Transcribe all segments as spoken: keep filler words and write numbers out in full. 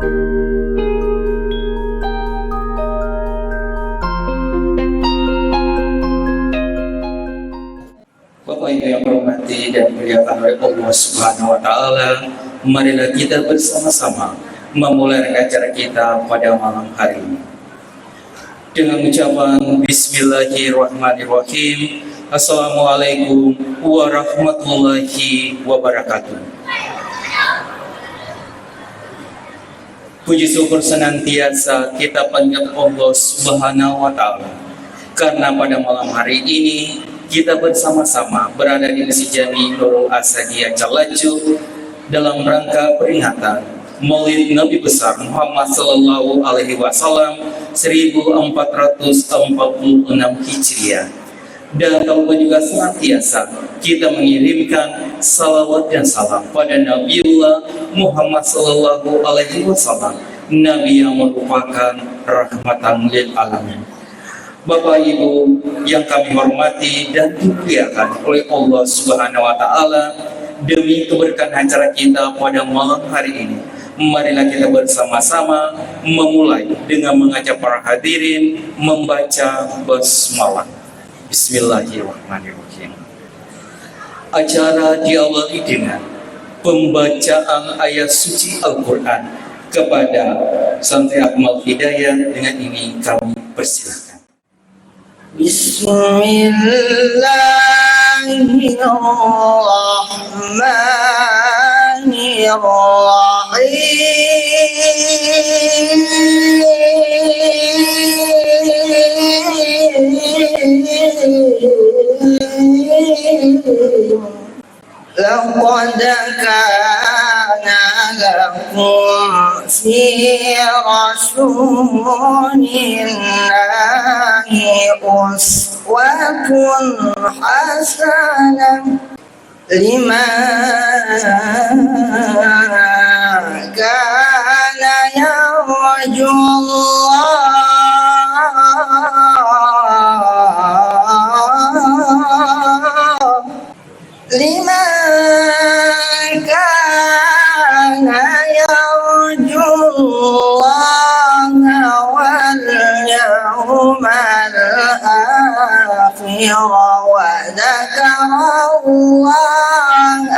Bapak Ibu yang hormati dan dimuliakan oleh Allah Subhanahu wa Ta'ala, marilah kita bersama-sama memulai acara kita pada malam hari ini dengan ucapan Bismillahirrahmanirrahim. Assalamualaikum warahmatullahi wabarakatuh. Puji syukur senantiasa kita panjatkan Allah Subhanahu wa Ta'ala, karena pada malam hari ini kita bersama-sama berada di Masjid Jami Nurul Asadiyah Callacung dalam rangka peringatan Maulid Nabi Besar Muhammad Sallallahu Alaihi Wasallam seribu empat ratus empat puluh enam Hijriah. Dan tak lupa juga senantiasa kita mengirimkan salawat dan salam pada Nabiullah Muhammad Sallallahu Alaihi Wasallam, Nabi yang merupakan rahmatan lil alamin. Bapak Ibu yang kami hormati dan dimuliakan oleh Allah Subhanahu wa Ta'ala, demi keberkahan acara kita pada malam hari ini, marilah kita bersama-sama memulai dengan mengajak para hadirin membaca basmalah. Bismillahirrahmanirrahim. Acara diawali dengan pembacaan ayat suci Al-Quran kepada Santri Akmal Hidayah. Dengan ini kami persilakan. Bismillahirrahmanirrahim. لقد كان لكم في رسول الله أسوة حسنة لمن كان يرجو الله لمن كان يرجو الله واليوم الآخر وذكر الله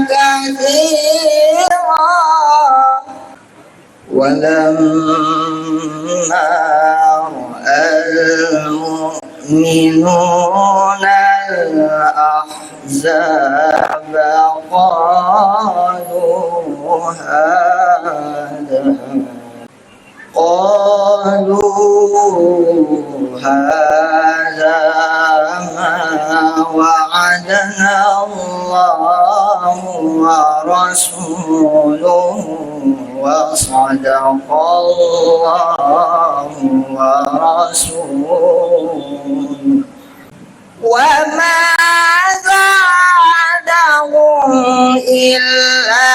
كثيرا. ولما رأى المؤمنون الأحزاب قالوا هذا، قالوا هذا ما وعدنا الله ورسوله وصدق الله ورسوله وما زادهم إلا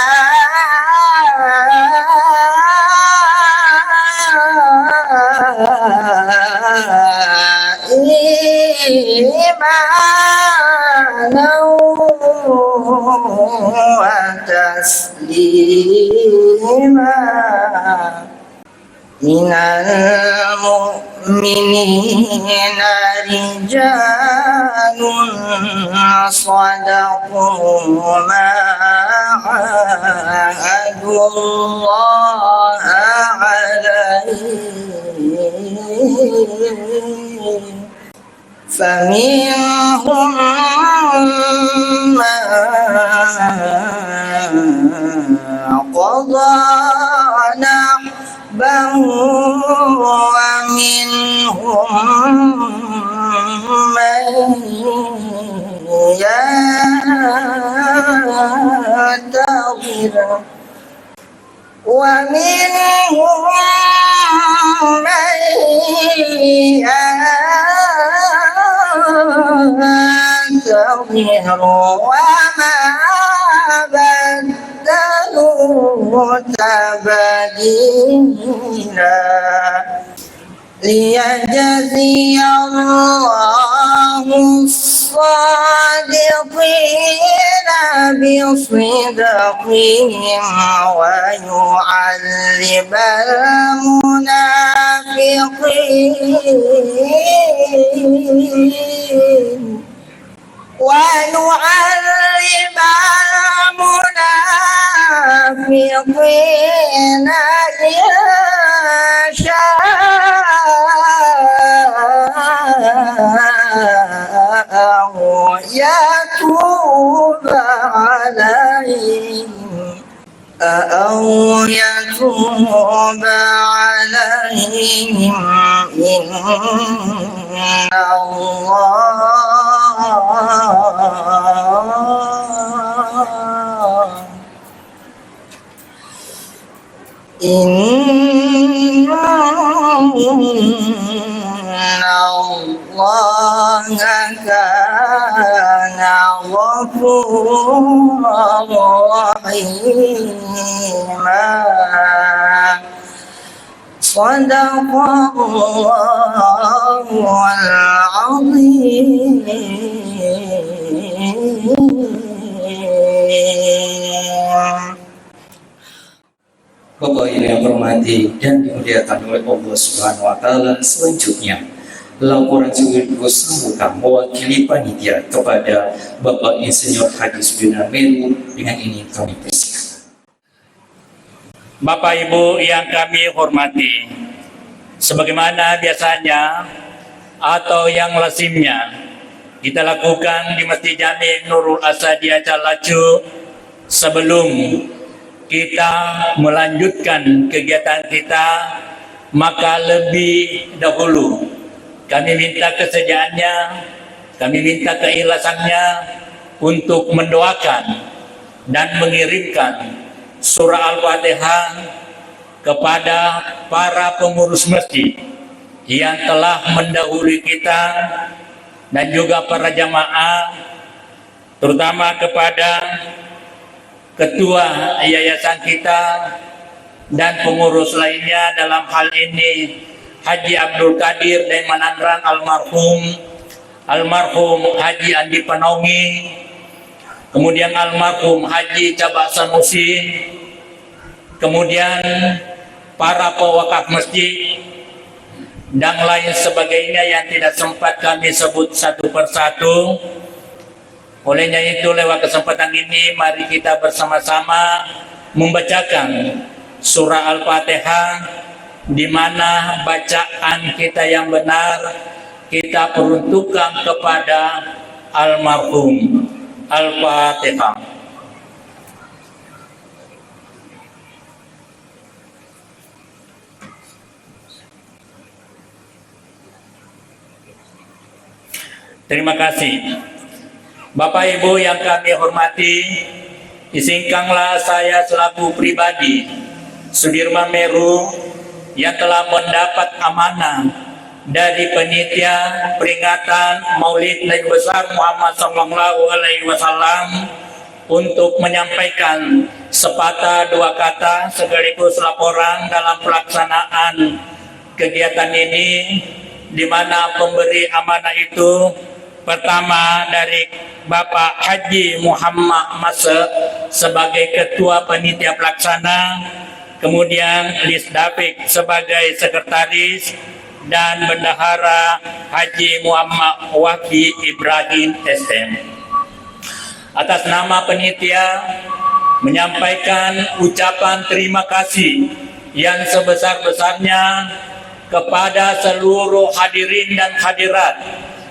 إيمانا وتسليما. من المؤمنين رجال صدقوا ما عاهدوا الله عليه، فمنهم من قضى نحبه ومنهم من ينتظر ومنهم من ينتظر وما بدلوا تبديلا. ليجزي الله الصادقين بصدقهم ويعذب المنافقين ويعذب المنافقين إن شاء أو يتوب عليهم، أو يتوب عليهم، إن الله إن الله كان غفورا رحيما. صدق الله العظيم. Bapak Ibu yang hormati dan dimuliakan oleh Allah Subhanahu wa Ta'ala, selanjutnya laporan sekaligus sambutan mewakili panitia kepada Bapak Insinyur Haji Sudirman Meru. Dengan ini kami persilakan. Bapak Ibu yang kami hormati, sebagaimana biasanya atau yang lazimnya kita lakukan di Masjid Jami Nurul Asadiyah Callaccu, sebelum kita melanjutkan kegiatan kita, maka lebih dahulu kami minta kesediaannya, kami minta keikhlasannya untuk mendoakan dan mengirimkan surah Al-Fatihah kepada para pengurus masjid yang telah mendahului kita dan juga para jamaah, terutama kepada ketua yayasan kita dan pengurus lainnya, dalam hal ini Haji Abdul Qadir Daimananrang almarhum, almarhum Haji Andi Panaungi, kemudian almarhum Haji Caba Sanusi, kemudian para pewakaf masjid, dan lain sebagainya yang tidak sempat kami sebut satu persatu. Olehnya itu, lewat kesempatan ini, mari kita bersama-sama membacakan surah Al-Fatihah, di mana bacaan kita yang benar kita peruntukkan kepada almarhum. Al-Fatihah. Terima kasih. Bapak Ibu yang kami hormati, izinkanlah saya selaku pribadi, Sudirman Meru, yang telah mendapat amanah dari penitia peringatan Maulid Nabi Besar Muhammad sallallahu alaihi wasallam untuk menyampaikan sepatah dua kata sekaligus laporan dalam pelaksanaan kegiatan ini, di mana pemberi amanah itu pertama dari Bapak Haji Muhammad Mase sebagai Ketua Panitia Pelaksana, kemudian Lisdafik sebagai Sekretaris, dan Bendahara Haji Muhammad Wahdi Ibrahim S M. Atas nama penitia, menyampaikan ucapan terima kasih yang sebesar-besarnya kepada seluruh hadirin dan hadirat,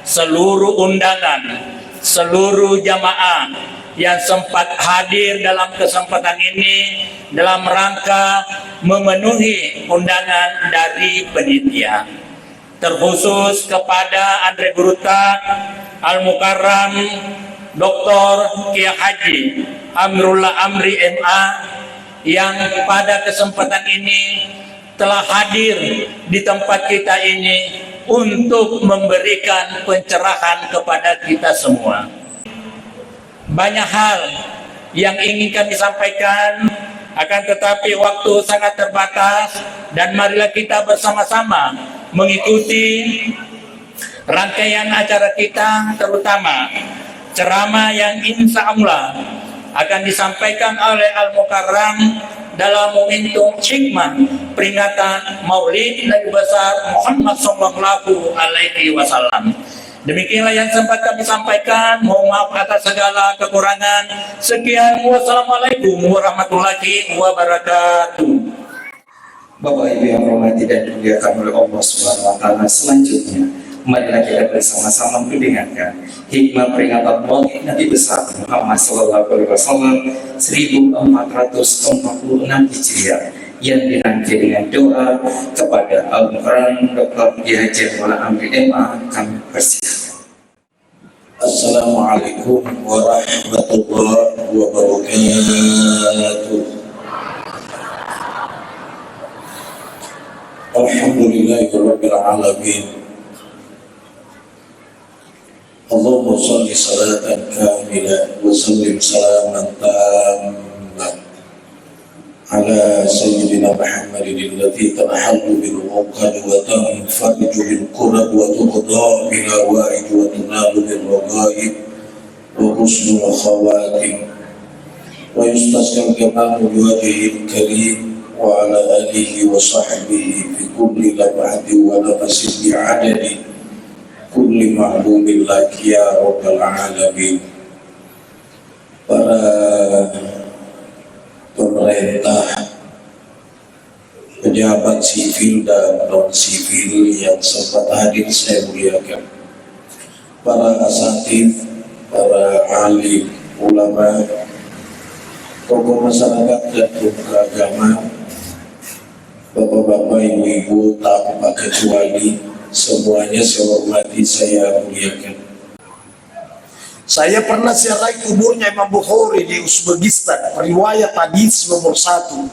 seluruh undangan, seluruh jamaah yang sempat hadir dalam kesempatan ini dalam rangka memenuhi undangan dari penitia. Terkhusus kepada Andre Guruta, Al Mukarram, Doktor Kiai Haji Amrullah Amri M A, yang pada kesempatan ini telah hadir di tempat kita ini untuk memberikan pencerahan kepada kita semua. Banyak hal yang ingin kami sampaikan, akan tetapi waktu sangat terbatas, dan marilah kita bersama-sama mengikuti Rangkaian acara kita, terutama ceramah yang insya Allah akan disampaikan oleh Al-Mukarram dalam momentum hikmah peringatan Maulid Nabi Besar Muhammad Sallallahu Alaihi Wasallam. Demikianlah yang sempat kami sampaikan. Mohon maaf atas segala kekurangan. Sekian, wassalamualaikum warahmatullahi wabarakatuh. Bapak Ibu yang hormati dan dimuliakan oleh Allah Subhanahu wa Ta'ala, selanjutnya marilah kita bersama-sama mendengarkan hikmah peringatan Maulid Nabi Besar Muhammad Sallallahu Alaihi Wasallam seribu empat ratus empat puluh enam Hijriah yang dirangkai dengan doa kepada Al-Mukarram Doktor Kiai Haji Maulana Amri M A. Kami persilakan. Assalamualaikum warahmatullahi wabarakatuh. Alhamdulillahirabbil alamin. Allahumma shalli salatan kamilah wa sallim salaman tamman. على سيدنا محمد الذي تنحل به العقد وتنفرج به الكرب وتقضى به الحوائج وتنال به الرغائب وحسن الخواتم ويستسقى الغمام بوجهه الكريم وعلى آله وصحبه في كل لمحة ونفس بعدد كل معلوم لك يا رب العالمين. Para pemerintah, pejabat sipil dan non sipil yang sempat hadir saya muliakan, para asatidz, para alim, ulama, tokoh masyarakat dan pemuka agama, bapak-bapak, ibu-ibu, tanpa kecuali, semuanya saya hormati, saya muliakan. Saya pernah ziarahi kuburnya Imam Bukhari di Uzbekistan, riwayat hadis nomor satu.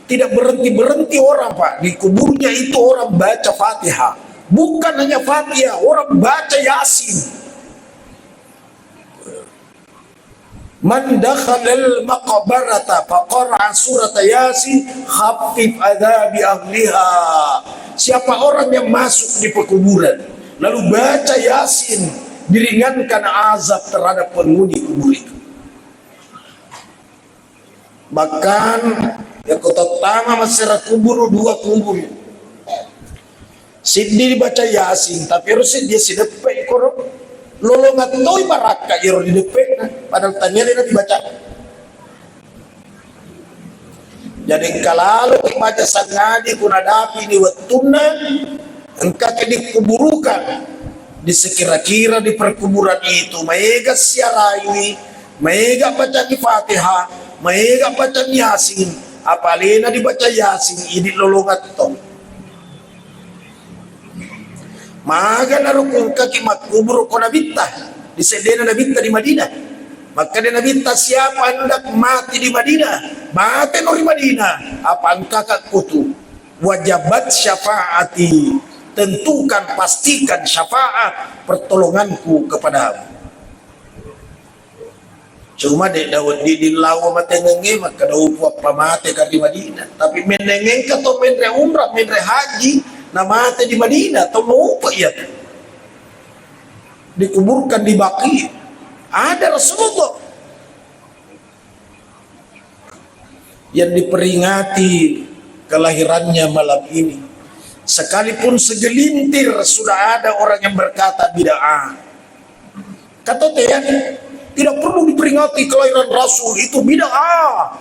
Tidak berhenti-berhenti orang, Pak. Di kuburnya itu orang baca Fatihah. Bukan hanya Fatihah, orang baca Yasin. Man dakhalal maqbarata faqara'a surata Yasin khaffif adzabi ahliha. Siapa orang yang masuk di pekuburan lalu baca Yasin, diringankan azab terhadap penghuni kubur itu. Bahkan, ya, ko tattama massera kuburu, dua kuburu. Siddi dibaca Yasin, tapi ero siddi sideppe koro. Lolongan toi barakka ero dideppe, padahal tania dena dibaca. Jadi engka lalo ki baca sangadi ku nadapi ni wettunna engka ke dikuburukan, disekira-kira di perkuburan itu maega siaraiwi, maega bacangi Fatihah, maega bacangi Yasin, apalena dibaca Yasin idi lolongan to. Maga narukungkaki makkuburu ko Nabitta, di seddena Nabitta di Madinah. Makkeda Nabitta, "Siapa hendak mati di Madinah, mate no ri Madinah, apa engkaka kutu, wajabat syafaati, tentukan, pastikan syafaat pertolonganku kepadamu." Cuma de' dawedding lao matengngengnge makkeda upu appa mate ka ri Madinah. Tapi mennengengka to menre umrah, menre haji, na mate di Madinah, to maupa iya tu. Dikuburkan di Baqi. Ada Rasulullah yang diperingati kelahirannya malam ini. Sekalipun segelintir sudah ada orang yang berkata bid'ah. Kata Tean, tidak perlu diperingati kelahiran Rasul, itu bid'ah.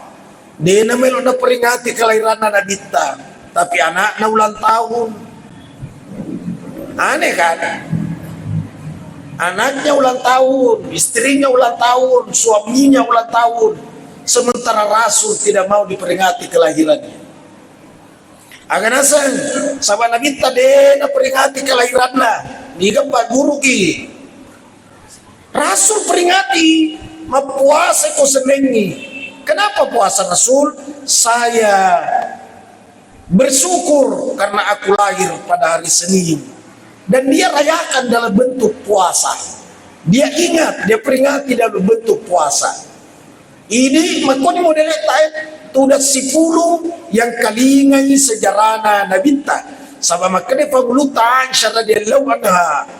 Dena melo naperingati kelahiran Nabitta, tapi anaknya ulang tahun. Aneh kan? Anaknya ulang tahun, istrinya ulang tahun, suaminya ulang tahun. Sementara Rasul tidak mau diperingati kelahirannya. Aga naseng, saba Nabitta de naperingati kelahiranna, niga pagguruki. Rasul peringati, mappuasa ko senengi. Kenapa puasa Rasul? Saya bersyukur karena aku lahir pada hari Senin. Dan dia rayakan dalam bentuk puasa. Dia ingat, dia peringati dalam bentuk puasa. Ini makkoni modele tae tuda sipulung yang kalingai sejarana Nabitta. Saba makkeda Pangulutta Aisyah radhiyallahu anha,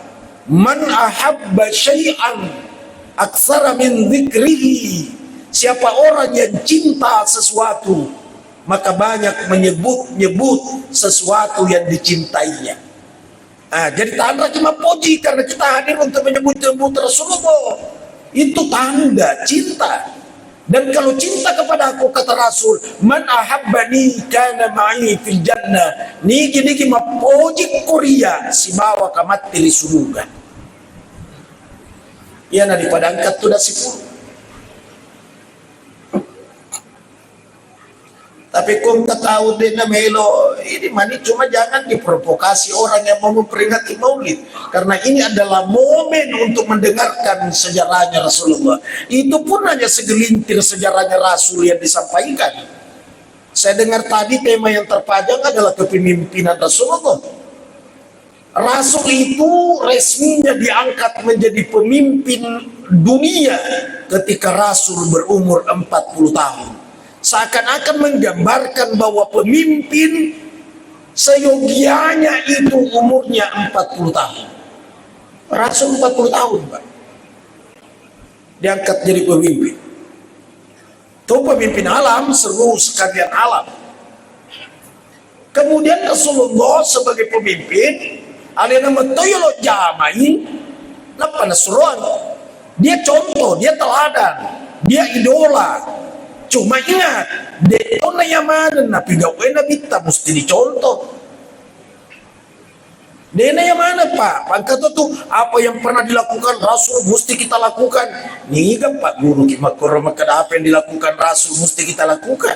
"Man ahabba syai'an aktsara min dzikrihi." Siapa orang yang cinta sesuatu, maka banyak menyebut-nyebut sesuatu yang dicintainya. Ah, jadi tanraki mappoji karena kita hadir untuk menyebut-nyebut Rasulullah. Itu tanda cinta. Dan kalau cinta kepada aku, kata Rasul, "Man ahabbani kana ma'i fil jannah." Nigi-nigi mappoji koria sibawa kamatti ri suruga. Iyana dipadangkat tu dasi puru. Tapi ko engka tau de' namelo, ini mani cuma jangan diprovokasi orang yang mau memperingati Maulid. Karena ini adalah momen untuk mendengarkan sejarahnya Rasulullah. Itu pun hanya segelintir sejarahnya Rasul yang disampaikan. Saya dengar tadi tema yang terpajang adalah kepemimpinan Rasulullah. Rasul itu resminya diangkat menjadi pemimpin dunia ketika Rasul berumur empat puluh tahun. Seakan-akan menggambarkan bahwa pemimpin seyogianya itu umurnya empat puluh tahun. Rasul empat puluh tahun, Pak. Diangkat jadi pemimpin. Itu pemimpin alam, seluruh sekalian alam. Kemudian Rasulullah sebagai pemimpin, alena metto yolo jamai, nappa nasuroang. Dia contoh, dia teladan, dia idola. Cuma ingat, de' tona yamaneng napigau'e nabitta mesti dicontoh. De'na yamaneng, Pak. Pangkato tu, apa yang pernah dilakukan Rasul mesti kita lakukan. Niga, Pak, guru ki makkoro makkeda apa yang dilakukan Rasul mesti kita lakukan.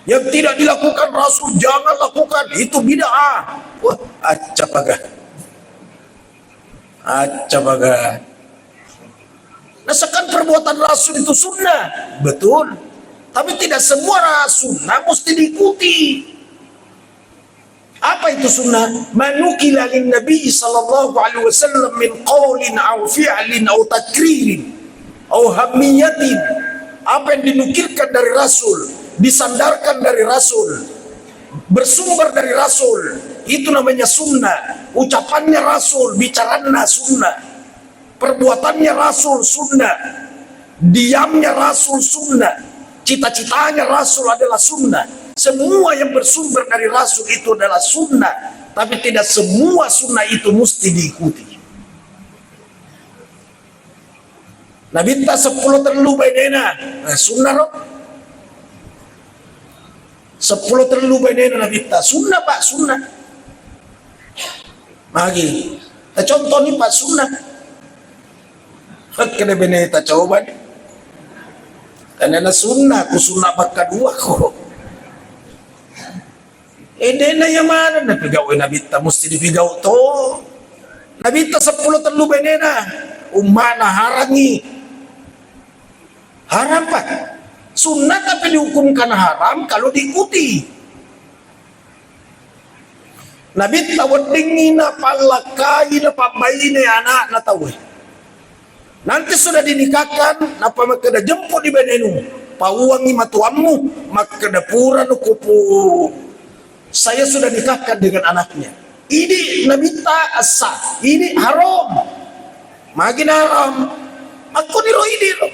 Yang tidak dilakukan Rasul jangan lakukan, itu bid'ah. Wah, acca paga. Acca paga. Misalkan perbuatan Rasul itu sunnah, betul. Tapi tidak semua sunnah mesti diikuti. Apa itu sunnah? Manukila lin Nabi sallallahu alaihi wasallam min qaulin au fi'lin au takririn au hammiyatin. Apa yang dinukilkan dari Rasul, disandarkan dari Rasul, bersumber dari Rasul, itu namanya sunnah. Ucapannya Rasul, bicaranna sunnah. Perbuatannya Rasul sunnah, diamnya Rasul sunnah, cita-citanya Rasul adalah sunnah. Semua yang bersumber dari Rasul itu adalah sunnah, tapi tidak semua sunnah itu mesti diikuti. Nabitta seppulo tellu bainena, nah, sunnah ro. Seppulo tellu bainena Nabitta, sunnah, Pak, sunnah. Magi, tacontoni, Pak, sunnah. Kene bene tacoba ni. Karena sunnah, ku sunnah bakka dua ko. Eh, de'na yamaneng napigau'i Nabitta, mesti dipigau to. Nabitta seppulo tellu bainena, ummana harangi. Haram, Pak. Sunnah tapi dihukumkan haram kalau diikuti. Nabitta weddingngi napallakkai, napabbaine ana'na tauwe. Nanti sudah dinikahkan, nappa makkeda, "Jemput di benenu, pauangngi matuammu." Makkeda, "Puranu kupu, saya sudah nikahkan dengan anaknya." Idi Nabitta essa, idi haram. Magi na haram? Makkoniro idi ro.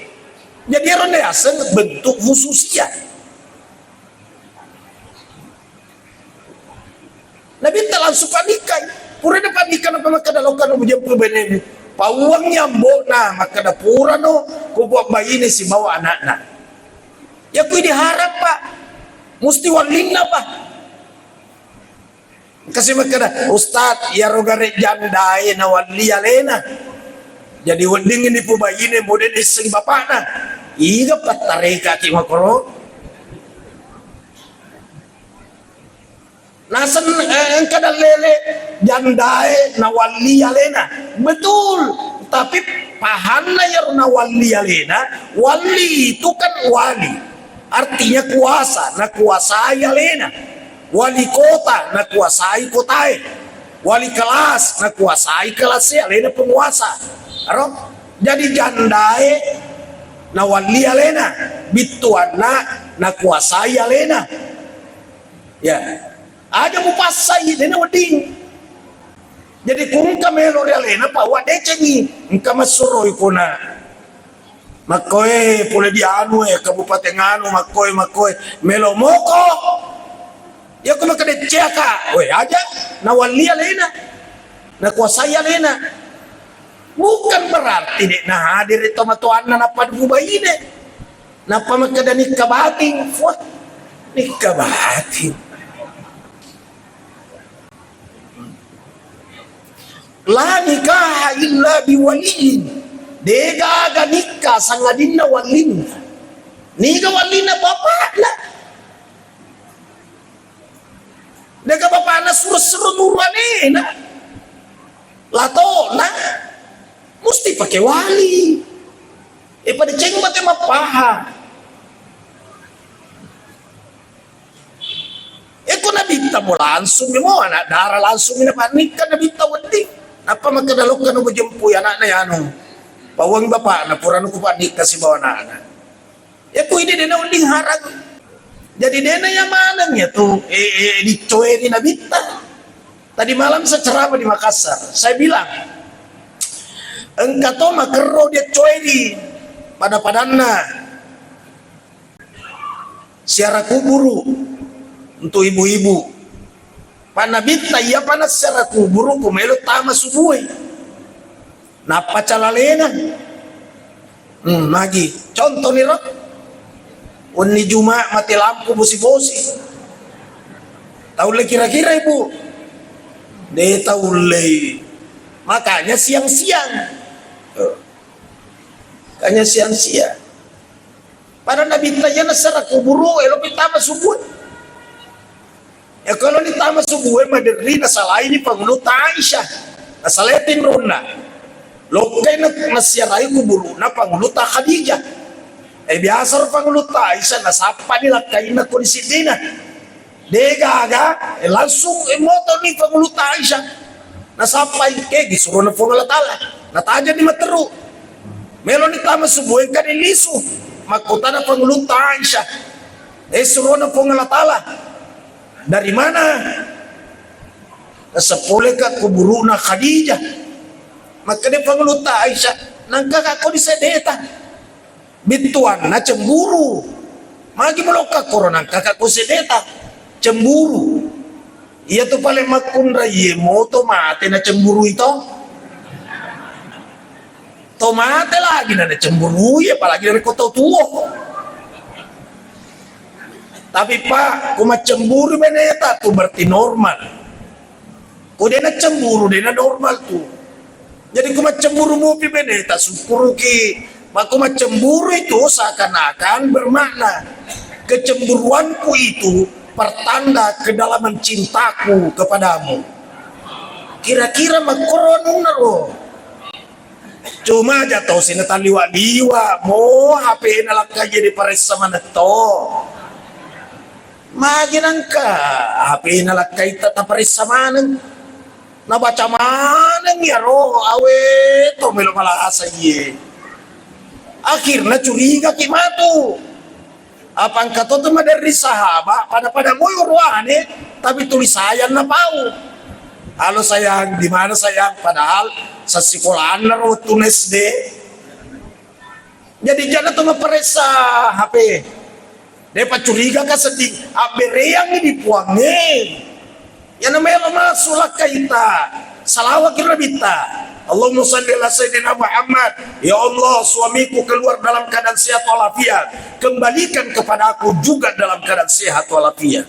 Jadi ero na yaseng bentuk khususiyah. Nabitta langsung pannikai. Purana pannika, nappa makkeda, "Lokka mujemput benemu." Pauangngi ambo'na, makkeda, "Purano kupabbaine sibawa ana'na." Yaku idi haram, Pak. Musti wallinna, Pak. Engkasi makkeda, "Ustaz, iyaro gare jandae nawalli alena. Jadi weddingngi nipubaine, mode naisseng bapakna." Iga pattarekaki makoro? Naseng, eh, engka dallele jandae nawalli alena. Betul. Tapi pahanna iyaro nawalli alena, wali itu kan wali. Artinya kuasa, nakuasai alena. Wali kota, nakuasai kotae. Wali kelas, nakuasai kelasnya, alena penguasa. Aro? Jadi jandae nawalli alena, bittuanna nakuasai alena. Ya. Aja mupassai, dena wedding. Jadi ku engka melo ri alena, pa wadecengi, engka massuroi kona. Makkoe pole di anu e, kabupaten anu, makkoe, makkoe, melo moko. Iya ku makkeda ceaka, we aja, nawalli alena, nakuasai alena. Bukan berarti de' nahadiri tomatoanna nappa duku baine. Nappa makkeda nikka batin, wah, nikka batin. La nikaha illa biwaliyin. Degaga nikka sangadinna wallinna. Niga wallinna? Bapakna. Degaga bapakna suro-suro nuru alena. Latona. Musti pake wali. E pada ceng mate mappaha. Eko Nabitta mo langsung mo anak dara langsung mi napannikka Nabitta wedding. Nappa makkeda lokka no mujempui anakna yanu. Pawang bapakna puranu ku pannikka sibawa anakna. Eko ini dena wedding harang. Jadi dena ya maneng ya tu eh, eh, dicoeri Nabitta. Tadi malam saya ceramah di Makassar. Saya bilang engka to makerro dia coeri pada-padanna. Siara kuburu untuk ibu-ibu. Pak Nabitta iya pana siara kuburu ku melo tama subue. Nappa calalena. Hmm, magi. Contoh ni ro. Wenni Juma mati lampu bosi-bosi. Taulle kira-kira ibu. De taulle. Makanya siang-siang. Makanya siang-siang. Pada Nabitta iya nasara kuburu, elo pitama subuh. Ya kalau ditama subuh, maderri nasalaini pangulutta Aisyah. Nasalai tinronna. Lokkai na-, nasiarai kuburuna pangulutta Khadijah. Eh, biasa ro pangulutta Aisyah, nasappani lakkainna ko di siddina. Degaga, eh, langsung, eh, motoni pangulutta Aisyah. Nasappai, ke, gisurona Puang Allah Ta'ala. Natajani matteru. Meloni tama subuh, engka ni lisu. Makkutana pangulutta Aisyah. Eh, surona Puang Allah Ta'ala. Dari mana? Nasapoleka kuburuna Khadijah. Makkeda pangulutta Aisyah, nangka ka ko di sedeta. Bittuanna cemburu. Magi melokka korona kaka ko sedeta. Cemburu. Iya tu paling makkunrai moto mate na cemburu itu. To mate lagi na cemburu, apalagi dari kota tuo. Tapi Pak, ku maccemburu beneta tu berarti normal. Ko dena cemburu, dena normal tu. Jadi ko maccemburu mupi bene, tasukkuruki. Mako maccemburu itu seakan-akan bermakna kecemburuanku itu pertanda kedalaman cintaku kepadamu. Kira-kira makkoro anunna ro. Cuma aja tosi nataliwa-liwa, mo H P na lakka jadi paressa manetto. Magi nangka H P na lakkaita taparessa maneng. Nabaca maneng iyaro awe to melo malasa iye. Akhirna curigaki matu. Apa engka to tu maderri sahaba pada-pada moi uruane tapi tuli sayang napau. Halo sayang, di mana sayang? Padahal sasikolanna ro wettunna S D. Jadi jana to maparessa H P. De paccurigaka sedding, abbereangngi di Puangnge. Iyana melo massu lakkaita salawat ki Nabitta. Allahumma salli ala sayyidina Muhammad. Ya Allah, suamiku keluar dalam keadaan sehat walafiat. Kembalikan kepadaku juga dalam keadaan sehat walafiat.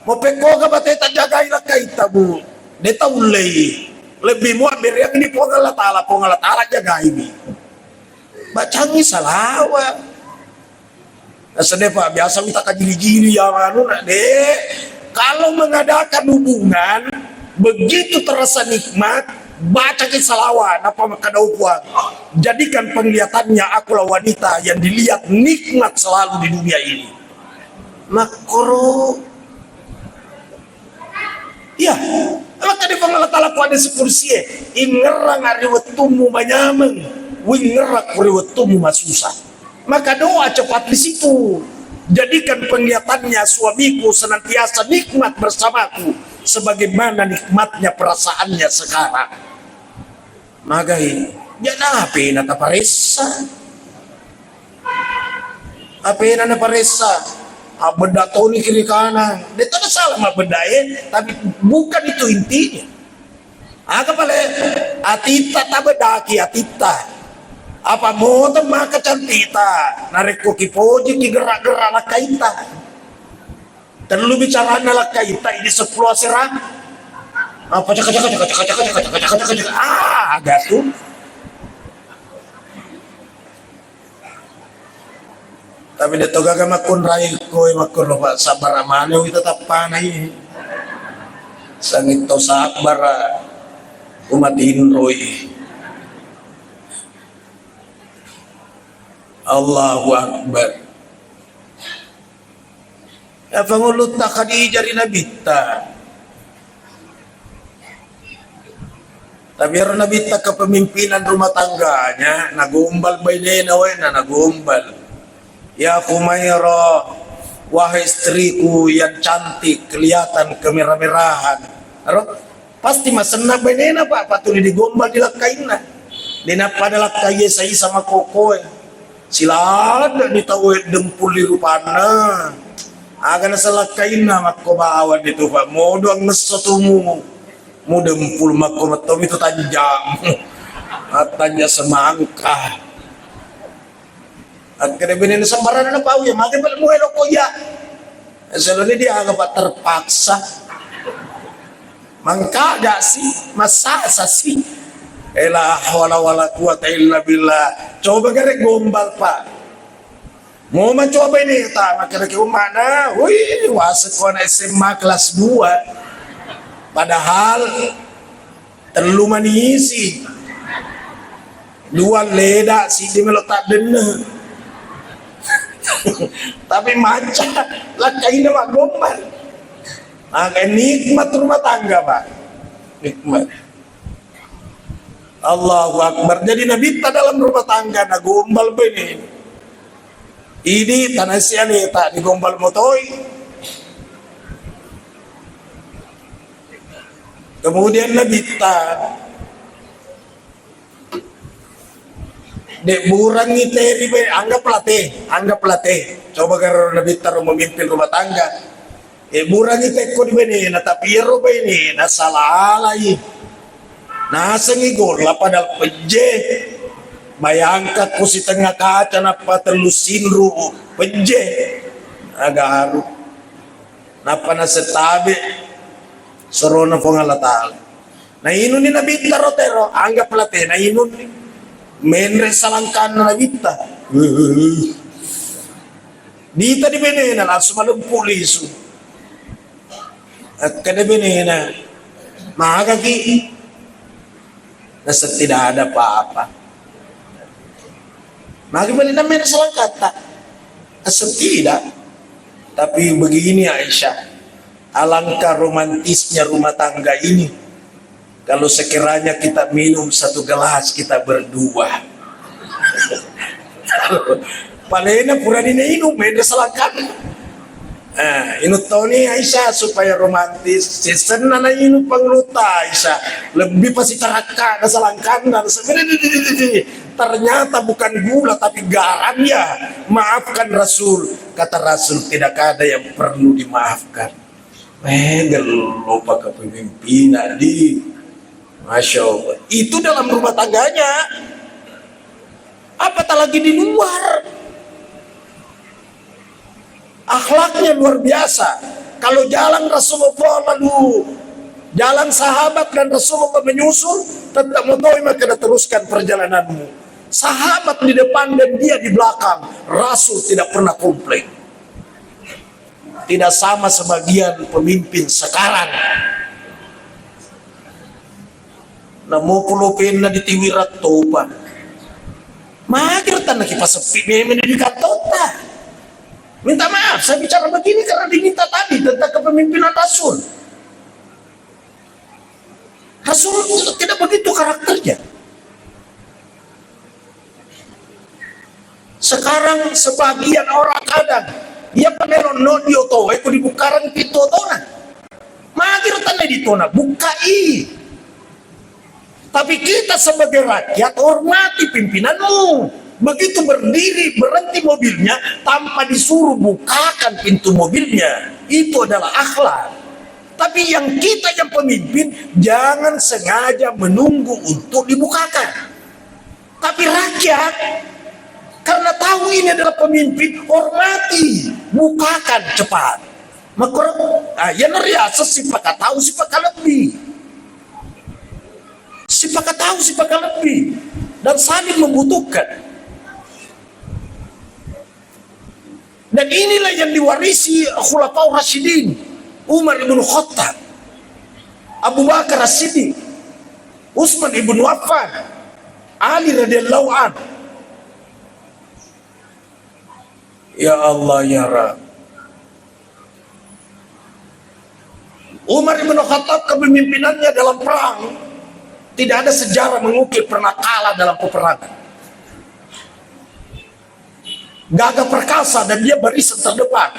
Mapekkoga bateta jagai lakkaita, Bu. De taullei. Lebbi mua bereang ni Puang Allah Ta'ala, Puang Allah Ta'ala jagaimi. Bacangi salawat. Nasaba, Pak, biasa minta kajili-jili ya anu nak, Dek. Kalau mengadakan hubungan, begitu terasa nikmat, baca ki salawat, napa makkeda Puang. Jadikan penglihatannya akulah wanita yang dilihat nikmat selalu di dunia ini. Makkoro. Iya, makkeda Puang Allah Ta'ala ko hadis kursie, ingerrang ari wettummu manyameng, wingerrang ko ri wettummu masusa. Maka doa cepat di situ. Jadikan penglihatannya suamiku senantiasa nikmat bersamaku, sebagaimana nikmatnya perasaannya sekarang. Magai, jana apena taparessa. Apena naparessa, abbedda toni kiri kanan. De' tona salah mabbedda e, tapi bukan itu intinya. Aga pale, atitta tabeddaki atitta. Apa moto maka cantikta, narekko kipoji ki gerak-gerak lakkaita. Tellu bicaranna lakkaita, ini seppulo asera. Apa caka caka caka caka caka caka caka caka caka caka. Ah, aga tu. Tapi de' to gaga makkunrai koe makkunro, Pak, sabbara maneng wita tappanai. Sangitto sabbara umatinroi. Allahu Akbar. Ya, pangulutta Khadijah ri Nabitta. Tapi ero Nabitta kepemimpinan rumah tangganya, nagombal bainena waena, nagombal. "Ya Khumaira, wahai istriku yang cantik, kelihatan kemerah-merahan." Ero, pasti masenna bainena, Pak, patuli digombal di lakkainna. Dena pada lakkai saisa makokoe. Siladde'ni tauwe dempul ri rupanna. Aga nasalakkainna makko bawang itu, Pak. Modo angngesso tumu. Mu dempul makko mettomi tu tanjamu. Attanja semangka. Akkeda benena sembarang na pau ya, mage bel mu elo ko ya. Seloni dia aga, Pak, terpaksa. Mangkaga si, masasa si. Ela hawla wala quwata illa billah. Coba gare gombal, Pak. Mau mencoba ini, tak makan ke mana? Wih, wasa ko anak S M A kelas dua. Padahal tellu manisi. Dua leda, sidi melo tak denne. Tapi maca, lakkaina maggombal. Maka nikmat rumah tangga, Pak. Nikmat. Allahu Akbar. Jadi Nabitta dalam rumah tangga, nagombal bene. Ini tanah siale tak digombal motoi. Kemudian Nabitta de' burangi teri be, anggaplah teh, anggaplah teh. Coba garo Nabitta ro memimpin rumah tangga. E, burangi tekko di benena, tapi ero benena salalai. Nasengi golla padahal pejje. Bayangkan ko sitengnga kaca nappa tellu sinru pejje. Agaru. Nappa nasetabe sorona Puang Allah Ta'ala. Nainunni Nabitta ro tero, anggaplah teh nainunni. Menre salangkanna Nabitta. Dita di benena langsung malempu lisu. Akkeda benena, "Magaki?" Naseng, "Tidak ada apa-apa." "Magi bali namena salangkatta?" Naseng, "Tidak. Tapi begini, Aisyah, alangkah romantisnya rumah tangga ini. Kalau sekiranya kita minum satu gelas, kita berdua." Palena purani nainung, menre salangkanna. Eh, inung toni Aisyah supaya romantis. Sesenna nainung pangulutta Aisyah. Lebbi pasitarakka na salangkanna. Ternyata bukan gula, tapi garam ya. Maafkan Rasul. Kata Rasul, "Tidak ada yang perlu dimaafkan." Eh, gello pakepemimpina di. Masya Allah. Itu dalam rumah tangganya. Apatah lagi di luar. Akhlaknya luar biasa. Kalau jalan Rasulullah lalu jalan sahabat dan Rasulullah menyusul, tetap motoi maka teruskan perjalananmu. Sahabat di depan dan dia di belakang. Rasul tidak pernah komplain. Tidak sama sebagian pemimpin sekarang. Namo pulo penna ditiwi rattopa. Magi tanna kipaseppi memeng di kantota. Minta maaf, saya bicara begini karena diminta tadi tentang kepemimpinan Rasul. Rasul tidak begitu karakternya. Sekarang sebagian orang kadang Iya pa melo no di oto, eh, ko dibukareng pintu otona. Magi ro tanna di tona, bukai. Tapi kita sebagai rakyat hormati pimpinanmu. Begitu berdiri, berhenti mobilnya tanpa disuruh bukakan pintu mobilnya. Itu adalah akhlak. Tapi yang kita yang pemimpin jangan sengaja menunggu untuk dibukakan. Tapi rakyat karena tahu ini adalah pemimpin, hormati, bukakan cepat. Makro, ah, ya, riaseng sipakatau, sipakalebbi. Sipakatau, sipakalebbi. Dan saling membutuhkan. Dan inilah yang diwarisi Khulafaur Rasyidin, Umar ibnu Khattab, Abu Bakar As-Siddiq, Utsman ibnu Affan, Ali radhiyallahu anhu. Ya Allah, ya Rabb. Umar ibnu Khattab kepemimpinannya dalam perang, tidak ada sejarah mengukir pernah kalah dalam peperangan. Gagah perkasa dan dia barisan terdepan.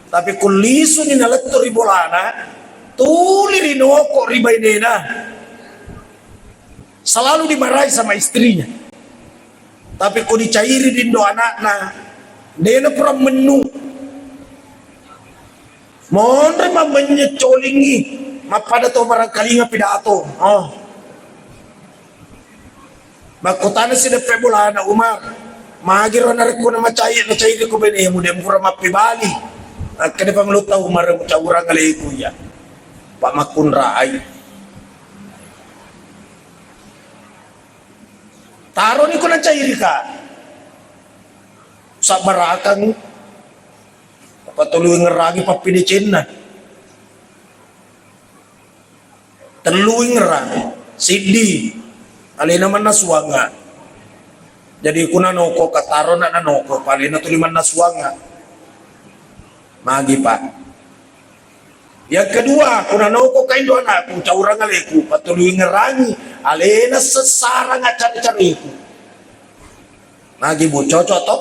Tapi kullisuni nalettu ri bolana, tuli rinoko ri bainena. Selalu dimarahi sama istrinya. Tapi ko dicairi dindo anakna, dena pura mennu. Monre mammenye colingi, mappada to barangkalinga pidato. Oh. Makkutana sideppe bolana Umar, magiro narekko namacai, nacairi ko benemu, de mura mappibali. Akkeda pangulutta Umar, mucaurang aleku iya. Pak makkunrai. Taroni ko nacairika. Sabbarakang. Apa tulu ngerangi pappidecenna. Tellu ingerang, siddi alena mannasuanga. Jadi kuna noko kataro na nanoko palena tuli mannasuanga. Magi, Pak. Yang kedua, kuna noko kaindo anakku, caurang aleku, patulu ingerangi alena sessarang acare-careku. Magi, Bu, cocok to?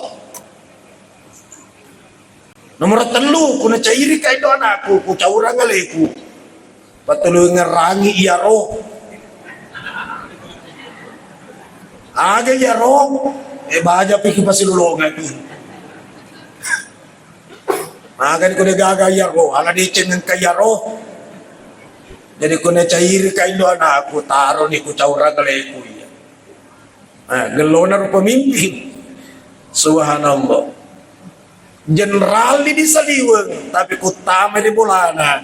Nomor tellu, kuna cairi kaindo anakku, ku caurang aleku. Patulu ngerangi iyaro. Aga iyaro, e baja piki pasilolongan. Magani ko de gaga iyaro, ala deceng engka iyaro. Jadi kuna cairi kaindo anakku, taroni ku caurang aleku iya. Ah, gellona ro pemimpin. Subhanallah. Jenderali di saliweng, tapi kuttama di bolana.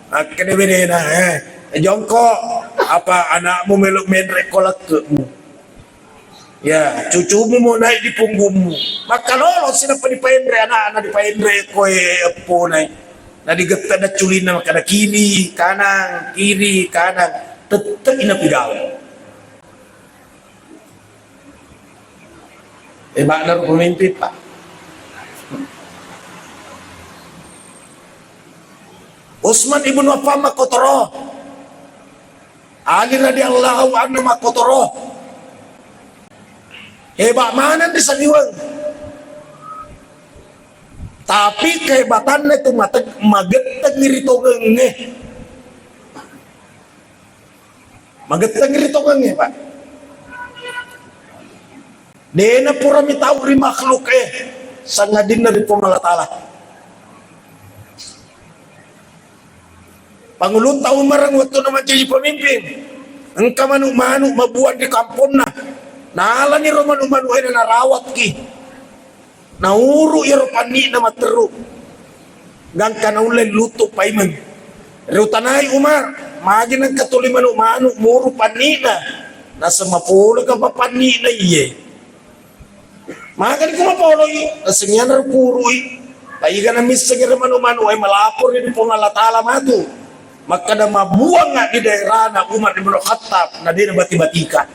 Akkeda benena, eh, jongko, apa anakmu melo menre ko lakkemu? Ya, cucumu mau naik di punggungmu. Makkalolo sinapa dipaenre anakna, dipaenre koe epponai. Na digetta dacculinna makkada kiri, kanang, kiri, kanang. Tette ina pigawe. Hebatna ro pemimpin, Pak. Utsman ibnu Affan makkotoro. Ali radhiyallahu anhu makkotoro. Hebat maneng di saliweng. Tapi kehebatanna itu mate-, magetteng ri tongengnge. Magetteng ri tongengnge, Pak. Dena pura mitau ri makhluk e, sangadinna ri Puang Allah Taala. Pangulutta Umar wettunna mancaji pemimpin, engka manu-manu mabuang ri kamponna. Nalani ro manu-manu e narawatki. Nauru iyaro panni'na matteru. Gangka naulle luttu paimeng. Riutanai Umar, magi nengka tuli manu-manu muru panni'na. Naseng mapoleka pa panni'na iye. Magani ku mapoloi, naseng iyana rupurui. Paiga namissengi ri manu-manu e malapor ri Puang Allah Taala matu. Makkada mabuanga di daerana Umar bin Khattab, na de nabati-batika.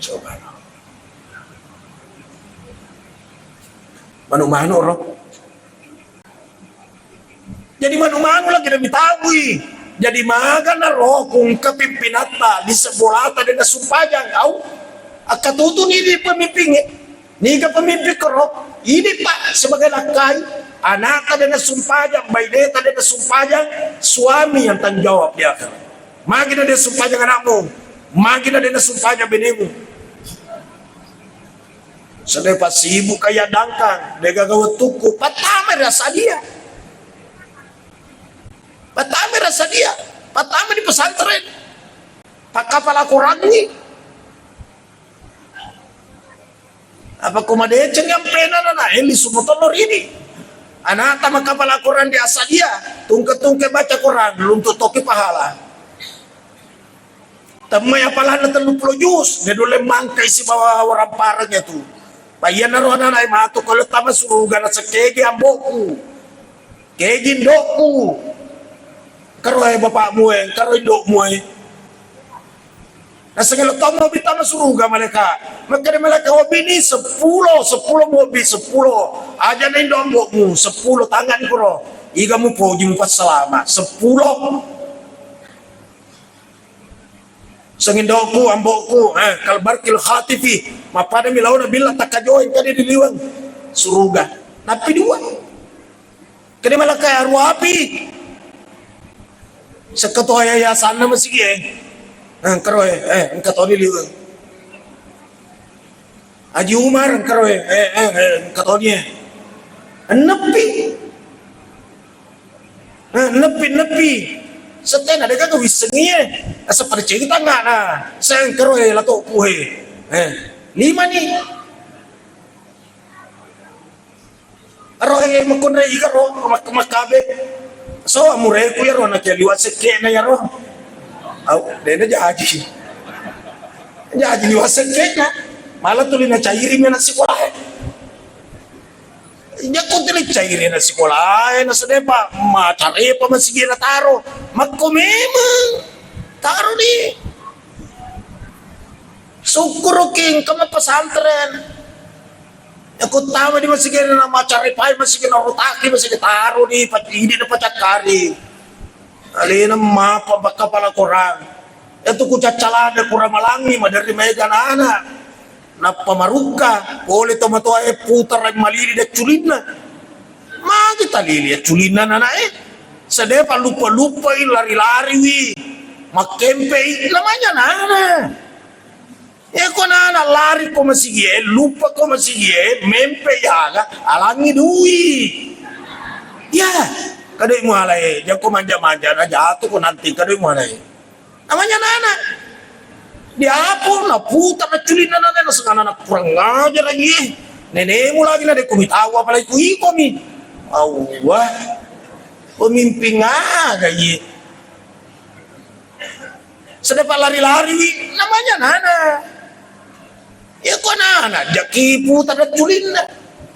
Coba. Manu-manu ro. Jadi manu-manu lagi demi taui. Jadi magana ro kungka pimpinatta di sebolata dena sumpajang au. Akkatutuni idi pemimpingnge. Niga pemimpin koro? Idi, Pak, sebagai lakkai, anakta de' nassumpajang, baineta de' nassumpajang, suami yang tanggung jawab di akhirat. Magi na de' sumpajang anakmu? Magi na de' nassumpajang benemu? Sedai pasibuka iya dangkang, de' gaga wettukku. Pattama ri Asadia. Pattama ri Asadia. Pattama di pesantren. Pakkapala Korangngi. Apa ko madeceng ampena na, na, eh, lisu motolo rini. Anakta makkapala Korang di Asadia, tungke-tungke baca Korang, luntu toki pahala. Temmai apalanna telluppulo juz, de' nulle mangkai sibawa warampareng itu. Paiyanaro anak-anak matu kalau tama suruga na sekegi amboku. Kegi ndokku. Karo e bapakmu e, karo indokmu e. Nasengelo tommo bittama suruga malaika. Makkeda malaika, "Hobbini seppulo, seppulo mobbi, seppulo. Aja na indo ambo'mu, seppulo tangan kuro. Iga mupoji mupassalama, seppulo." Sengindokku, ambo'ku, eh, kalbarkil khatifi. Mappadami laona billa takkajoeng kade di liweng suruga. Nappi dua. Kede malakai aru api. Sekketo yayasanna masigi e. Eh, engkaro e, eh, engka toni liu. Haji Umar, engkaro e, eh, eh, eh, engka toni e. Ennepi. Eh, ennepi, ennepi. Setena deka kewissengi e. Asa pada cerita enggak na. Saya engkaro e lato puhe. Eh, lima ni. Ero, eh, makkunrai ika ro, mak-, makkabe. So, amureku iyaro, nakia liwa sekke'na iyaro. Au, dena jaji. Jaji liwa sekke'na. Malah tuli nacairi mi anak sikola e. Jakko tuli cairi anak sikola e, nasedepa, macarepa masigi nataro. Makko memang. Taro ni. Sukkuruki engka mapesantren. Yakko tama di masigi na macarepai masigi na rutaki masigi taro di pa-, idi na pacakkari. Alena mapa bakka pala Korang. Yatu ku caccalada ku ramalangi maderri maega nana. Nappa marukka, pole tomatoa e putara malili dacculinna. Magi talili acculinna nana e. Sedepa luppa-luppai lari-lariwi. Makkempei namanya nana. Eko nana lari ko masigi e, luppa ko masigi e, mempe yaga, alangi dui. Ya, kadoi muala e, jako manja-manja na jatuh ko nanti kadoi muala e. Namanya nana. Diapo na putar na culinna nana, na sengana na kurang ajar lagi e. Nenemu lagi na deko mitau apalagi ku iko mi. Allah. Pemimpin aga ye. Sedapa lari-lari wi, namanya nana. Iya ko nana, jaki putar culinna.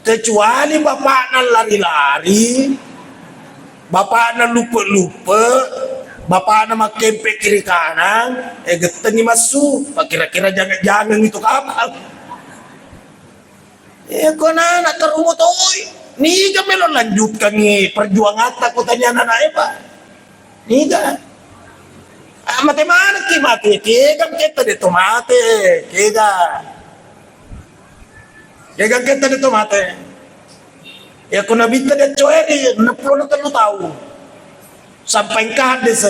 Kecuali bapakna lari-lari, bapakna lupe-lupe, bapakna makkempe kiri kanan, eh, gettengi massu, pakira-kira jangan-jangan itu kapang. Eh, ko nana terumotoi. Niga melo lanjutkangi perjuangatta ko tanya nana e, Pak. Niga? Ah, mate manekki mate, kega ketta de to mate, kega. Kega ketta de to mate. Ya ko nabitta de coeri, enam puluh na tellu tau. Sampai engka hadis.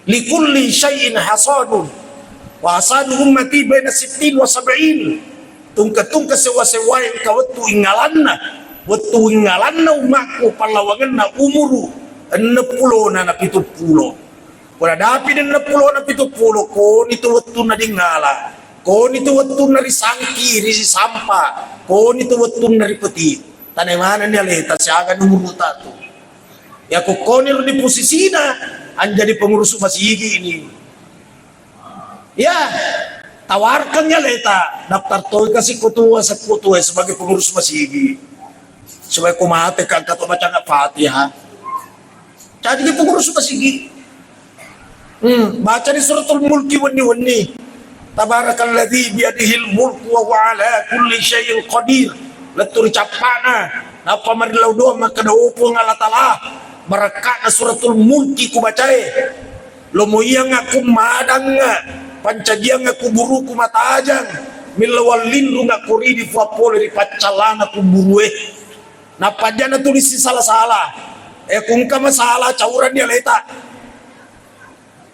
Likulli syai'in hasadun. Wa hasadu ummati baina sittin wa sab'in. Tungke-tungke sewa-sewae engka wettu ingalanna, wettu ingalanna ummakku pallawangenna umuru enneng pulona na pitu pulo. Pura dapi enneng pulona pitu pulo, koni tu wettunna dingala, koni tu wettunna risangki, risampa, koni tu wettunna ripeti. Tane manenni aleta siaga umuruta tu. Ya kokkoni ro di posisina anjadi pengurus masigi ini. Ya, tawarkan ya leta, daftar toi kasih ketua sekutu sebagai pengurus masigi. Supaya ku mate kan kata baca Fatihah. Jadi dia pengurus masigi. Hmm, baca di suratul mulki wenni-wenni. Tabarakalladzi biyadihil mulku wa huwa ala kulli syai'in qadir. Lettu ri cappana, nappa marillau doa makkeda, "O Puang Allah Taala, barakka'na suratul mulki kubacae. Lomo iyang aku madangnga, pancajiang kuburuku matajang, millawang linrung akkoridi Puang pole ri paccallana kuburue. Nappa ajana tulisi sala-sala. E, ku engka masalah, cauranni aleta.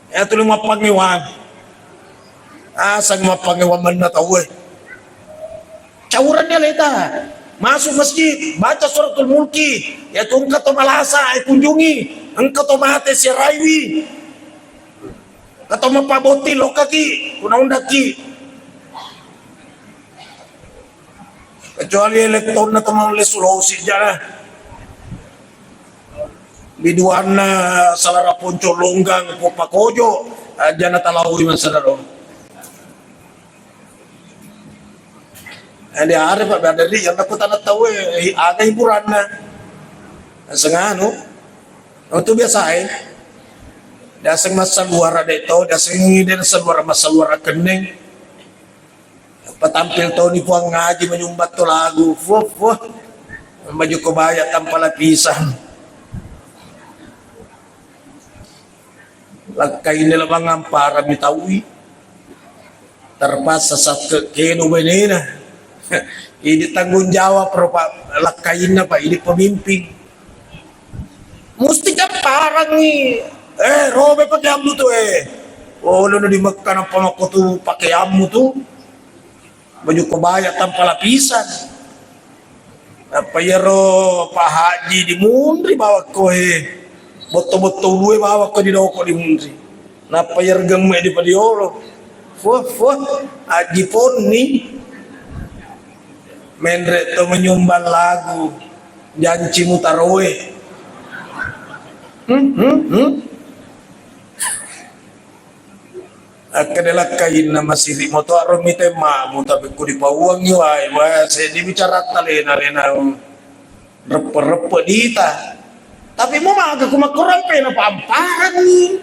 E, tuli mappangewang. Asang mappangewang manna tauwe. Cauranni aleta. Masuk masjid, baca suratul mulki. Ya tu engka to malasa, e, kunjungi. Engka to mate, siaraiwi. Engka to mappabotti, lokkaki, kuna undakki. Kecuali elektonna to maulle Sulawesi jana. Biduanna salara ponco longgang, poppakojo, ajana talaui masadaro. Ade are Pak Badari, yang aku tanah tahu, eh, ada hiburanna. Senganu, itu biasa, eh. Daseng massaluara de to, daseng de saluara, massaluara kenneng. Patampil toni Puang ngaji, menyumbat to lagu. Fuh, fuh. Baju kebaya tanpa lapisan. Lakkainna labangang parami taui. Terpaksa sakke kedo benena. Idi tanggung jawab ro, Pak, lakkainna, Pak, idi pemimpin. Musti kapparangngi. Eh, robe pakeammu tu, eh. Oh, lo di Mekah napa makko tu pakeammu tu. Baju kebaya tanpa lapisan. Nappa iyaro Pak Haji dimunri bawakko, eh. Botto-botto ulue bawakko didoko dimunri. Nappa iyaro gemme dipadiolo. Fuh, fuh, Haji Ponni. Menre to menyumbang lagu, janci mutaroe. Hmm, hmm, hmm. Akkeda lakkainna, masiri moto aro mite mamu, tapi ku dipauangi wae, wae, seddi bicara talena-lena, reppe-reppe dita. Tapi mo maga ku makkurampe na pamparangi.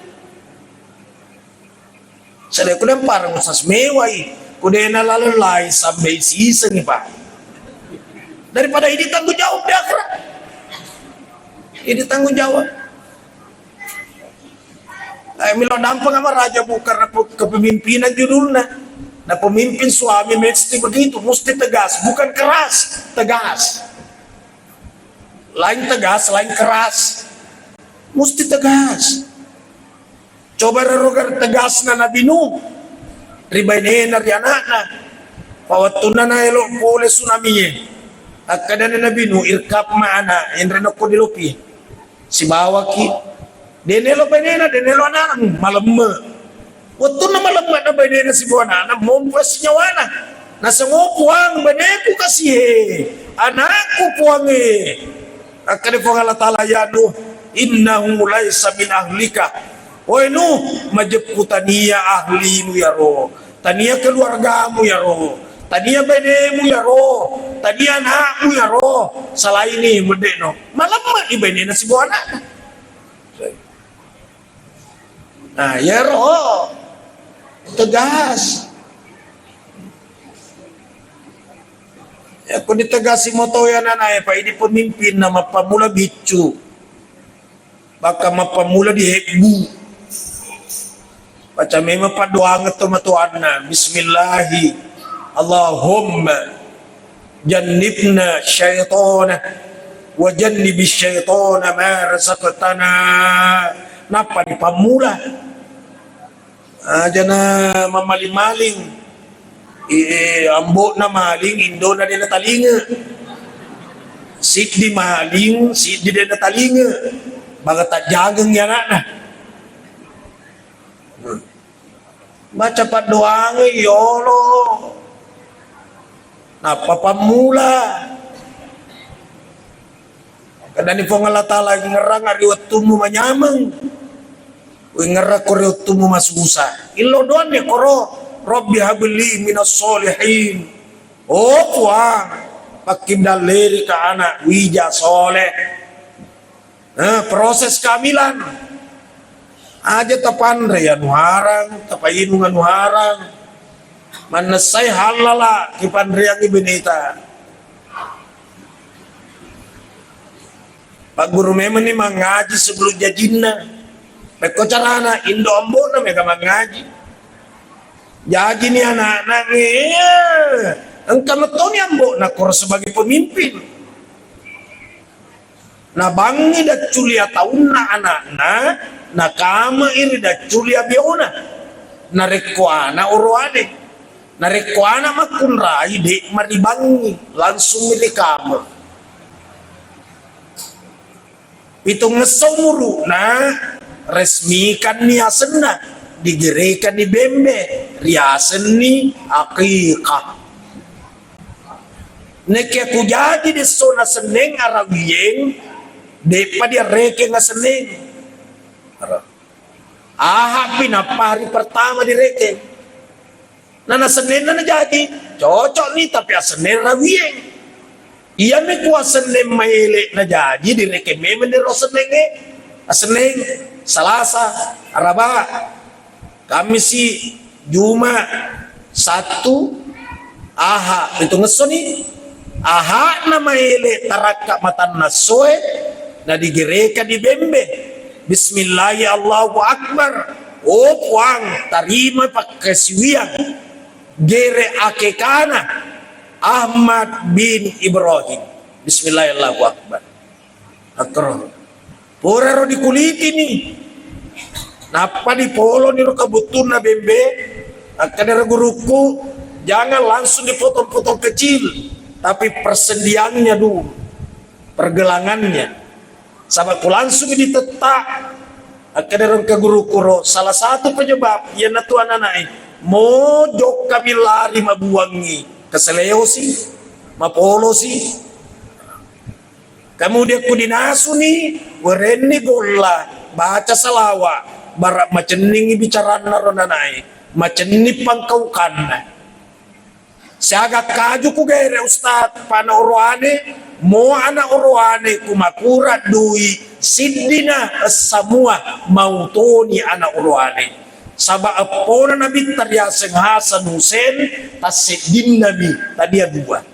Seddi ku dempareng usas mewai, ku dena laleng lai sambe sisengi, Pak. Daripada ini tanggung jawab di akhirat. Ini tanggung jawab. Eh, milo dampeng ama raja, bukan repu-, kepemimpinan judulnya. Nah, pemimpin suami mesti begitu, mesti tegas, bukan keras, tegas. Lain tegas, lain keras. Mesti tegas. Coba rero tegasna Nabi Nuh ri bainena, ri anakna. Pawettunna naelo pole tsunamie. Akkadana Nabi Nuh, "Irkab ma'ana, enre nokko dilopi." Sibawaki. Denelo bainena, denelo anakna, malemme. Wettunna malemme na bainena sibawa anakna, mompo sinyawana. Naseng, "Oh Puang, baneku kasihe, anakku Puange." Akkeda Puang Allah Taala, "Ya Nuh, innahu laisa min ahlika." Oe Nuh, majeppu tania ahlimu yaro, tania keluargamu yaro, tania benemu yaro, tania anakmu yaro, salaini meddeno. Malemma i benena sibawa anakna. Nah, yaro tegas. Ya, ko ditegasi moto ya nanae, Pak, idi pemimpin na mappammula biccu. Baka mappammula di hebbu. Baca memang paddoangeng to matoanna. Bismillahi. Allahumma jannibna syaitana wa jannibis syaitana ma razaqtana. Nappa dipammula. Ajana mamaling-maling. Eh, ambo'na maling, indona de natalinge. Siddi maling, siddi de natalinge. Baga tajjangeng anakna. Baca paddoange yolo. Nappa pammula. Kedani Puang Allah Taala, "Ngerrang ri wettummu manyameng, wingerrakko ri wettummu masusa." Illo doanni koro, "Rabbi habli minas solihin." Oh Puang, pakkindallerika anak wija soleh. Nah, proses kehamilan. Aja tapanre anu harang, tapainung anu harang. Mannessai hallala kipanreangi beneta. Pagguru memenni mangaji sebelum jajinna. Pekko carana, indo ambo'na mega mangaji. Jajini ana'na, eh, engka metoni ambo'na koro sebagai pemimpin. Nabangngi dacculi ataunna ana'na, nakame'i ri dacculi abiona. Narekko ana' oroane, narekko ana' makkunrai, de' maribangngi, langsung mi rikame. Pitungngesso umuru'na, resmikanni asenna, digerekanni bembe, riasenni aqiqah. Nekia kujaji dessona senneng arawiyeng, de'pa diarekeng asenneng. Aha pi nappa hari pertama direkeng. Nana sennenna najaji, cocok ni, tapi asenneng rawiyeng. Iyami ku asenneng maele najaji, direkeng memeng dero asennengnge. Asenneng, Salasa, Araba, Kammisi, Juma, Sattu, Aha, pitungngesso ni. Aha'na maele tarakka matanna essoe, nadigerekang di bembe. Bismillahi Allahu Akbar. Oh Puang, tarima pakkasiwiang gere akekana Ahmad bin Ibrahim. Bismillahi Allahu Akbar. Akkaro. Puraro dikulitini. Nappa dipoloni ro kabuttunna bembe. Akkadara gurukku, jangan langsung dipotong-potong kecil, tapi persendiannya dulu, pergelangannya. Saba' ku langsung ditetta', akkadara engka gurukku ro, salah satu penyebab iyanatu anana'e mo jokkami lari mabuangngi, keseleosi, mapolosi. Kemudian ku dinasuni, werenni golla, baca salawa, bara' macenningi bicaranna ro nanae, macenning pangkaukanna. Siaga kaju ku gere Ustaz, pana oroane, mo ana' oroane ku makura dui siddina essamua mautoni ana' oroane. Saba' eppona Nabitta riaseng Hasan Husen, tasseddinnami, tadia dua.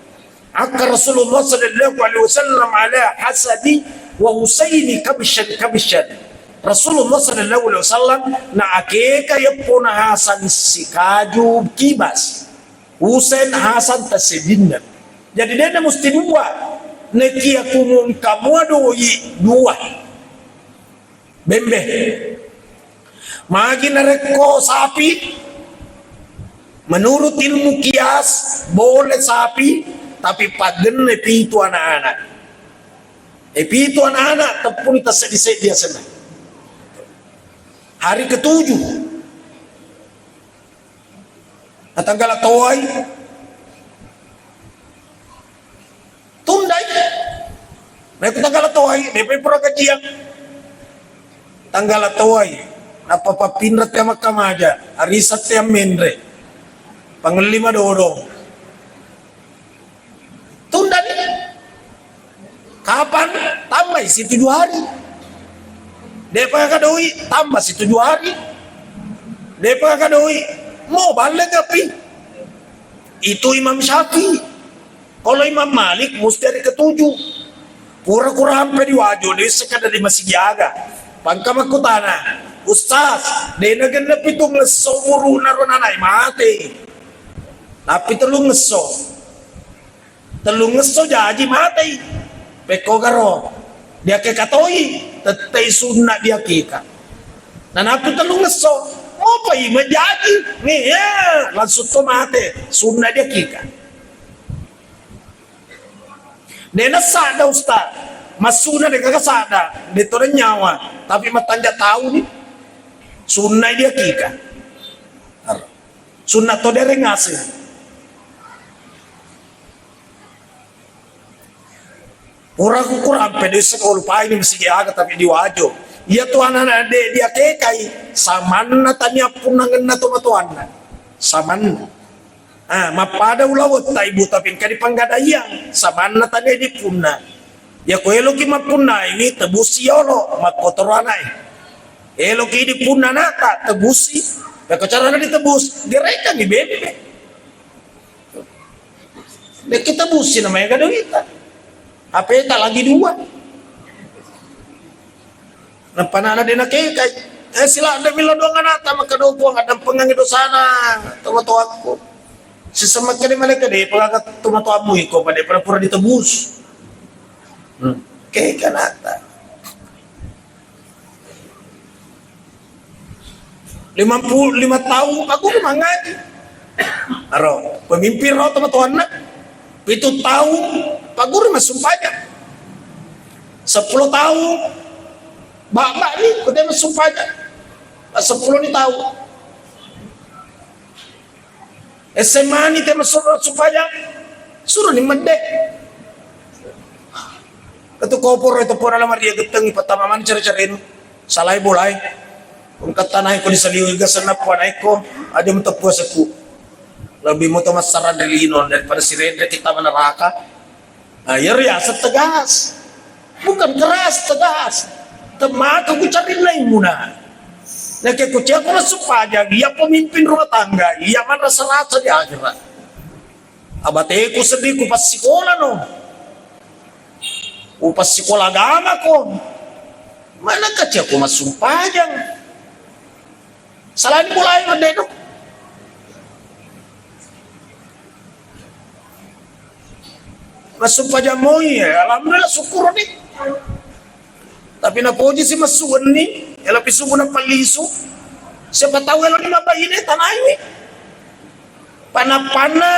Akka Rasulullah sallallahu alaihi wasallam ala Hasani wa Husaini kabsyan kabsyan. Rasulullah sallallahu alaihi wasallam na akeka yeppona Hasan sikaju kibas. Husain Hasan taseddinna. Jadi dena musti dua. Nekia kumung kamua doi dua. Bembe. Magi narekko sapi, menurut ilmu kias, boleh sapi, tapi paggenne pitu anak-anak. Eh, pitu anak-anak, teppuni tasseddi-seddi asenna. Hari ketujuh, Natanggala toai. Tundai. Naiko tanggala toai, depe pura kajiang. Tanggala toai. Nappa pappinra te makkamaja, arisa te ammenre. Pangelli madodong. Tundani. Kapan? Tambai situju hari. Depa kadoi, tambah situju hari. Depa kadoi, mo balle kapi. Itu Imam Syafi'i. Kalau Imam Malik, musti hari ketujuh. Pura-pura ampe di wajo, de sekadar di masigi aga. Pangka makkutana, Ustaz, dena genna pitung lesso umuru naro nanai mate. Tapi telung lesso. Tellungngesso jaji matei. Pekkogaro diakeka toi, tettei sunna diakeka. Nanappi tellungngesso, mopai majaji. Nih, ya, langsung to mate, sunna diakeka. Dena sadda Ustaz, massuna de gaga sadda, de to nyawa, tapi mattanja tauni, sunna diakeka. Sunna to dereng ngaseng. Pura ku kurang pede sekolu paini masigi aga tapi di wajo. Iya tu anak-anak de diakekai samanna tania punnangenna to matoanna. Samanna. Ah, mappada ulawetta ibu tapi engka di panggadaiang samanna tania di punna. Ya ko eloki mappunna ini tebusi yolo makkotoro anai. Eloki di punna nata tebusi. Peko carana ditebus, gerekangi bebek. Dek kita busi namanya kada kita. Apa tak lagi dua. Nappa nana dena kekai. Eh, sila de milo doang anakta, makkeda Puang, addampengengngi dosana tomatoakku. Siseng makkeda malaika, de pagaga tomatoammu iko, pada pura-pura ditebus. Hmm. Oke, kanata. Lima puluh lima tahun aku mangaji. Aro, pemimpin ro tomatoanna. Pitu tahun paguru massumpajang. Sepuluh tahun baba ni, kute massumpajang. Sepuluh ni tahun. S M A ni te massumpajang. Suro ni medde. Ketu koporo itu pura lama dia getengi pertama mani cari-cari. Salai bolai. Engka tanai ko disaliwi gasenna puanaikko, aja meteppu asekku. Lebih muto massarang ri lino daripada sirende kita meneraka. Nah, iya riaseng tegas. Bukan keras, tegas. Temaka ku cari naimuna. Nah, ke kuciako massumpajang, iya pemimpin rumah tangga, iya manrasa-rasa di akhirat. Abateku seddi ku passikola no. Upassikola agama ko. Mana kacia ko massumpajang. Salani mulai mendeno. Massumpajang moi, alhamdulillah syukur ni. Tapi napoji si massu wenni, elo pi subuh napallisu. Siapa tahu elo ni mabaine tanai. Panappanna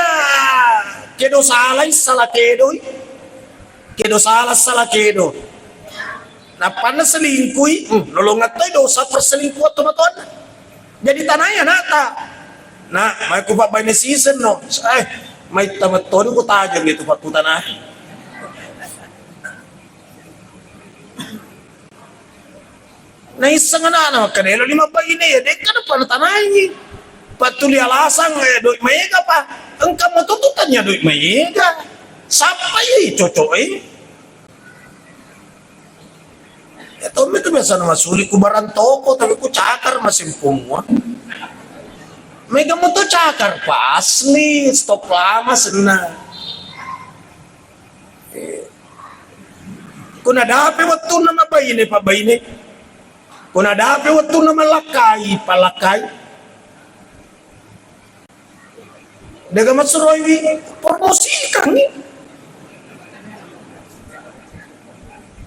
kedo salai, sala kedoi. Kedo sala, sala kedo. Nappanna selingkui, hmm, lolongattoi dosa perselingkuhan tomatoanna. Jadi tanai anakta. Nah, mai ku pabbaine siseng no. Eh, mai tamettoni ku tajeng itu pakku tanai. Naisseng anana makkeda elo lima baine ya, dekka depa natanai. Pattuli alasang, eh, doi maega pa. Engka moto tu tanya doi maega. Sappa i cocok e. Ya tommi tu biasa nama suli ku barang toko, tapi ku cakar masih pemua. Mega moto cakar pa asli, stok lama senna. Eh. Kuna dape wettunna mabaine, pabbaine. Kuna dape wettunna malakkai, palakkai. Daga massuroiwi promosikan ni.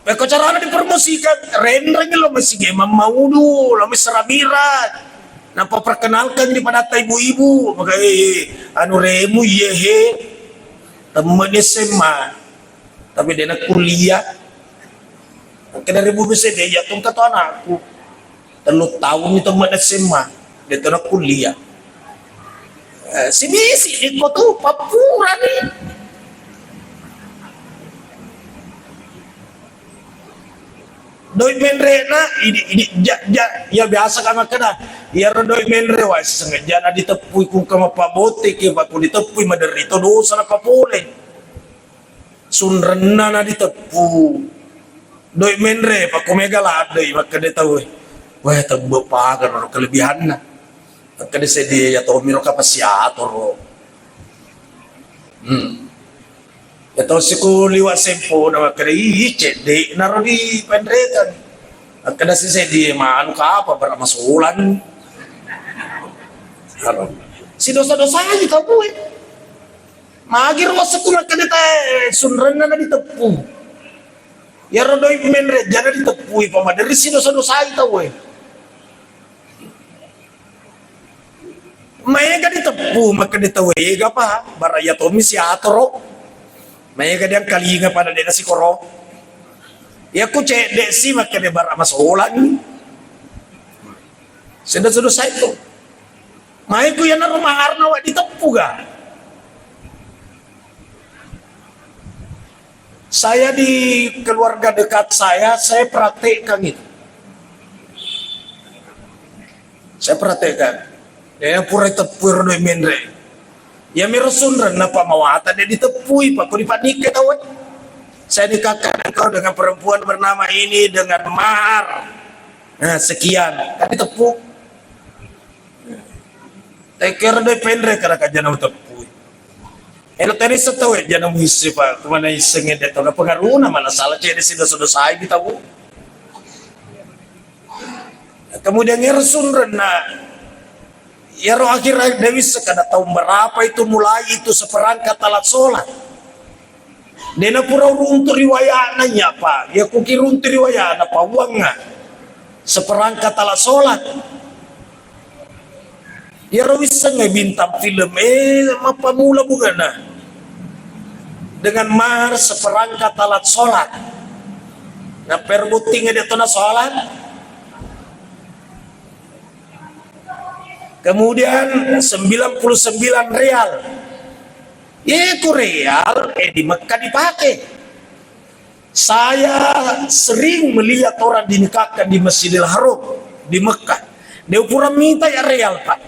Pekko carana dipromosikan, renreng lo masige mammaudu, lo massarabira. Napa perkenalkan di padatta ibu-ibu, maka eh, anu remu iye he. Temme ni S M A. Tapi dena kuliah. Kena ribu bisa dia ya tungka tu anakku. Tellu taung itu mena S M A, de tona kuliah. Eh, si bisi iko tu pappurani. Doi menre na, ini, ini, ja, ja, ya biasa kan makkeda, iyaro doi menre wa, sengejana diteppui kungka mappabote ke, pakku diteppui maderri to dosa na papole. Sunrenna na diteppu. Doi menre, pakko mega ladde i, makkeda tau e. Weh, tebbe paga ro kelebihanna. Makkeda seddi ya tommi ro kapasiato ro. Hmm. Ya to siku liwa sempo na makkeda, ih, cedde na ro di penrekan. Makkeda si seddi manu kapa bara masolang. Aro. Si dosa-dosa aja tau e. Magi ro wasekku makkeda tae sunrenna na diteppu. Iyaro doi menre jana diteppui pamaderri si dosa-dosai tau e. Maega diteppu makkeda tau e, ega pa, bara iya tommi siatoro. Maega diangkalinga pada dena sikoro. Iya ku cedde si makkeda bara masolang. Sedo-sedo sai tu. Mai ku iyanaro maharna wa diteppu ga. Saya di keluarga dekat saya, saya praktekkan itu. Saya praktekkan. Ya, pura teppui ro doi menre. Ya, miro sunrenna pa mawata de diteppui, pa ko dipannikke tau. Saya nikahkan engkau dengan perempuan bernama ini dengan mahar. Nah, sekian. Kan diteppu. Tekkero doi penre kada kajana uteppui. Ero tadi setawe jana muisse pa, kumana issengnge de tona pengaruna mana salah cede si dosa-dosai di tau. Kemudian ero sunrenna, ero akhir-akhir de' wisseng kada tahun berapa itu mulai itu seperangkat alat sholat. De' napura uruntu riwayana iya, Pak. Iya ku kiruntu riwayana, Pak, uangnga. Seperangkat alat sholat. Iyaro wissengnge bintang film, eh, mappamula bugana dengan mahar seperangkat alat sholat. Naperbuttingnge de' to na sholat. Kemudian sembilan puluh sembilan real. Iye ku real, eh, di Mekah dipake. Saya sering melihat orang dinikahkan di Masjidil Haram di Mekah. De' upura mita iya real, Pak.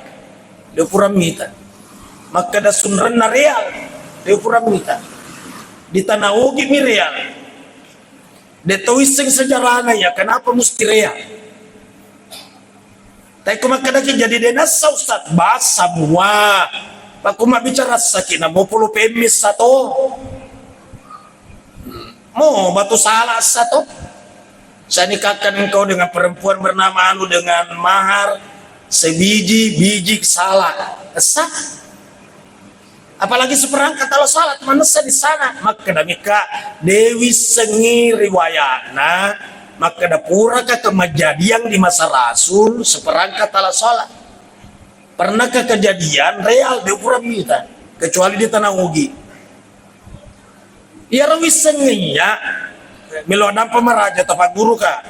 De' upura mita. Makkeda sunrenna real. De' upura mita. Di Tanah Ogi mi real. De' to wisseng sejarahna iya, kenapa mesti real? Tapi ku makkedaki jadi de' nassa, Ustaz, bahasa mua. Pak, ku mabbicara saki na mau polo pemmis sato. Mo batu salah sato. Saya nikahkan engkau dengan perempuan bernama anu dengan mahar sebiji biji salah. Sah. Apalagi seperangkat alat sholat manessa di sana. Makkeda mika, de' wissengngi riwayatna, makkeda puraka kemajadian di masa Rasul seperangkat alat sholat. Pernahkah kejadian real? De' upura mita, kecuali di Tanah Ogi. Iyaro wissengngi iya, melo nampa maraja tapagguruka.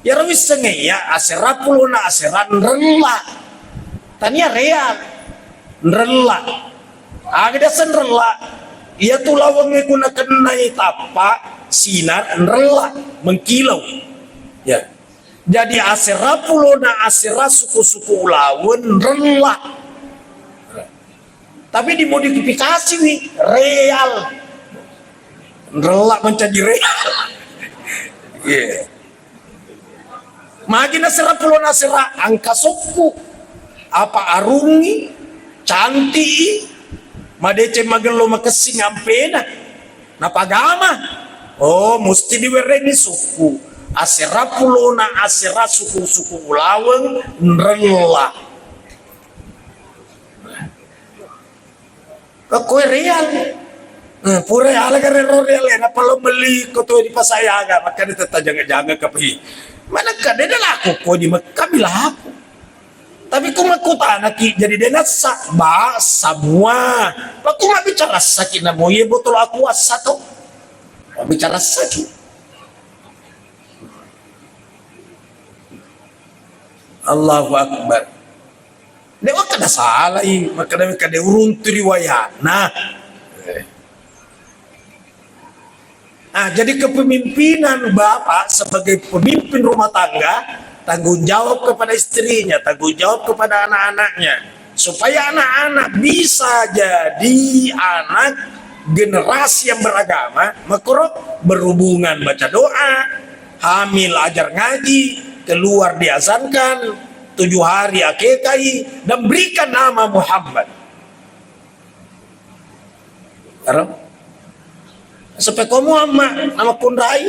Iyaro wissengnge iya, asera pulona asera nrella. Tania real. Nrella. Aga diaseng nrella? Iyatu lawengnge ku nakennai tappa, sinar, nrella, mengkilau. Ya. Jadi asera pulona asera suku-suku ulaweng nrella. Tapi dimodifikasiwi, real. Nrella menjadi real. Iya. Magi nasera pulona asera, engka sokku. Apa arungngi, canti'i, madeceng magello makessing ampena. Napagama. Oh, musti diwerengngi sukku. Asera pulona asera suku-suku ulaweng nrella. Koe real. Eh, pura ala garero real, eh, napalo melli ko to di pasayaga, makkeda tetta janga-janga kapi. Mana kade de' laku ko di Mekah mi laku. Tapi ko makkutanaki jadi de' nassa, ba, semua. Makku mabbicara saki namo iye botol aku assa to. Mabbicara saki. Allahu Akbar. De' wakkeda salai, makkeda-, makkeda uruntu riwayatna. Eh. Ah, jadi kepemimpinan bapak sebagai pemimpin rumah tangga, tanggung jawab kepada istrinya, tanggung jawab kepada anak-anaknya. Supaya anak-anak bisa jadi anak generasi yang beragama, makro berhubungan baca doa, hamil ajar ngaji, keluar diazankan, tujuh hari akekai, dan berikan nama Muhammad. Ero? Sepekomu amma nama kunrai.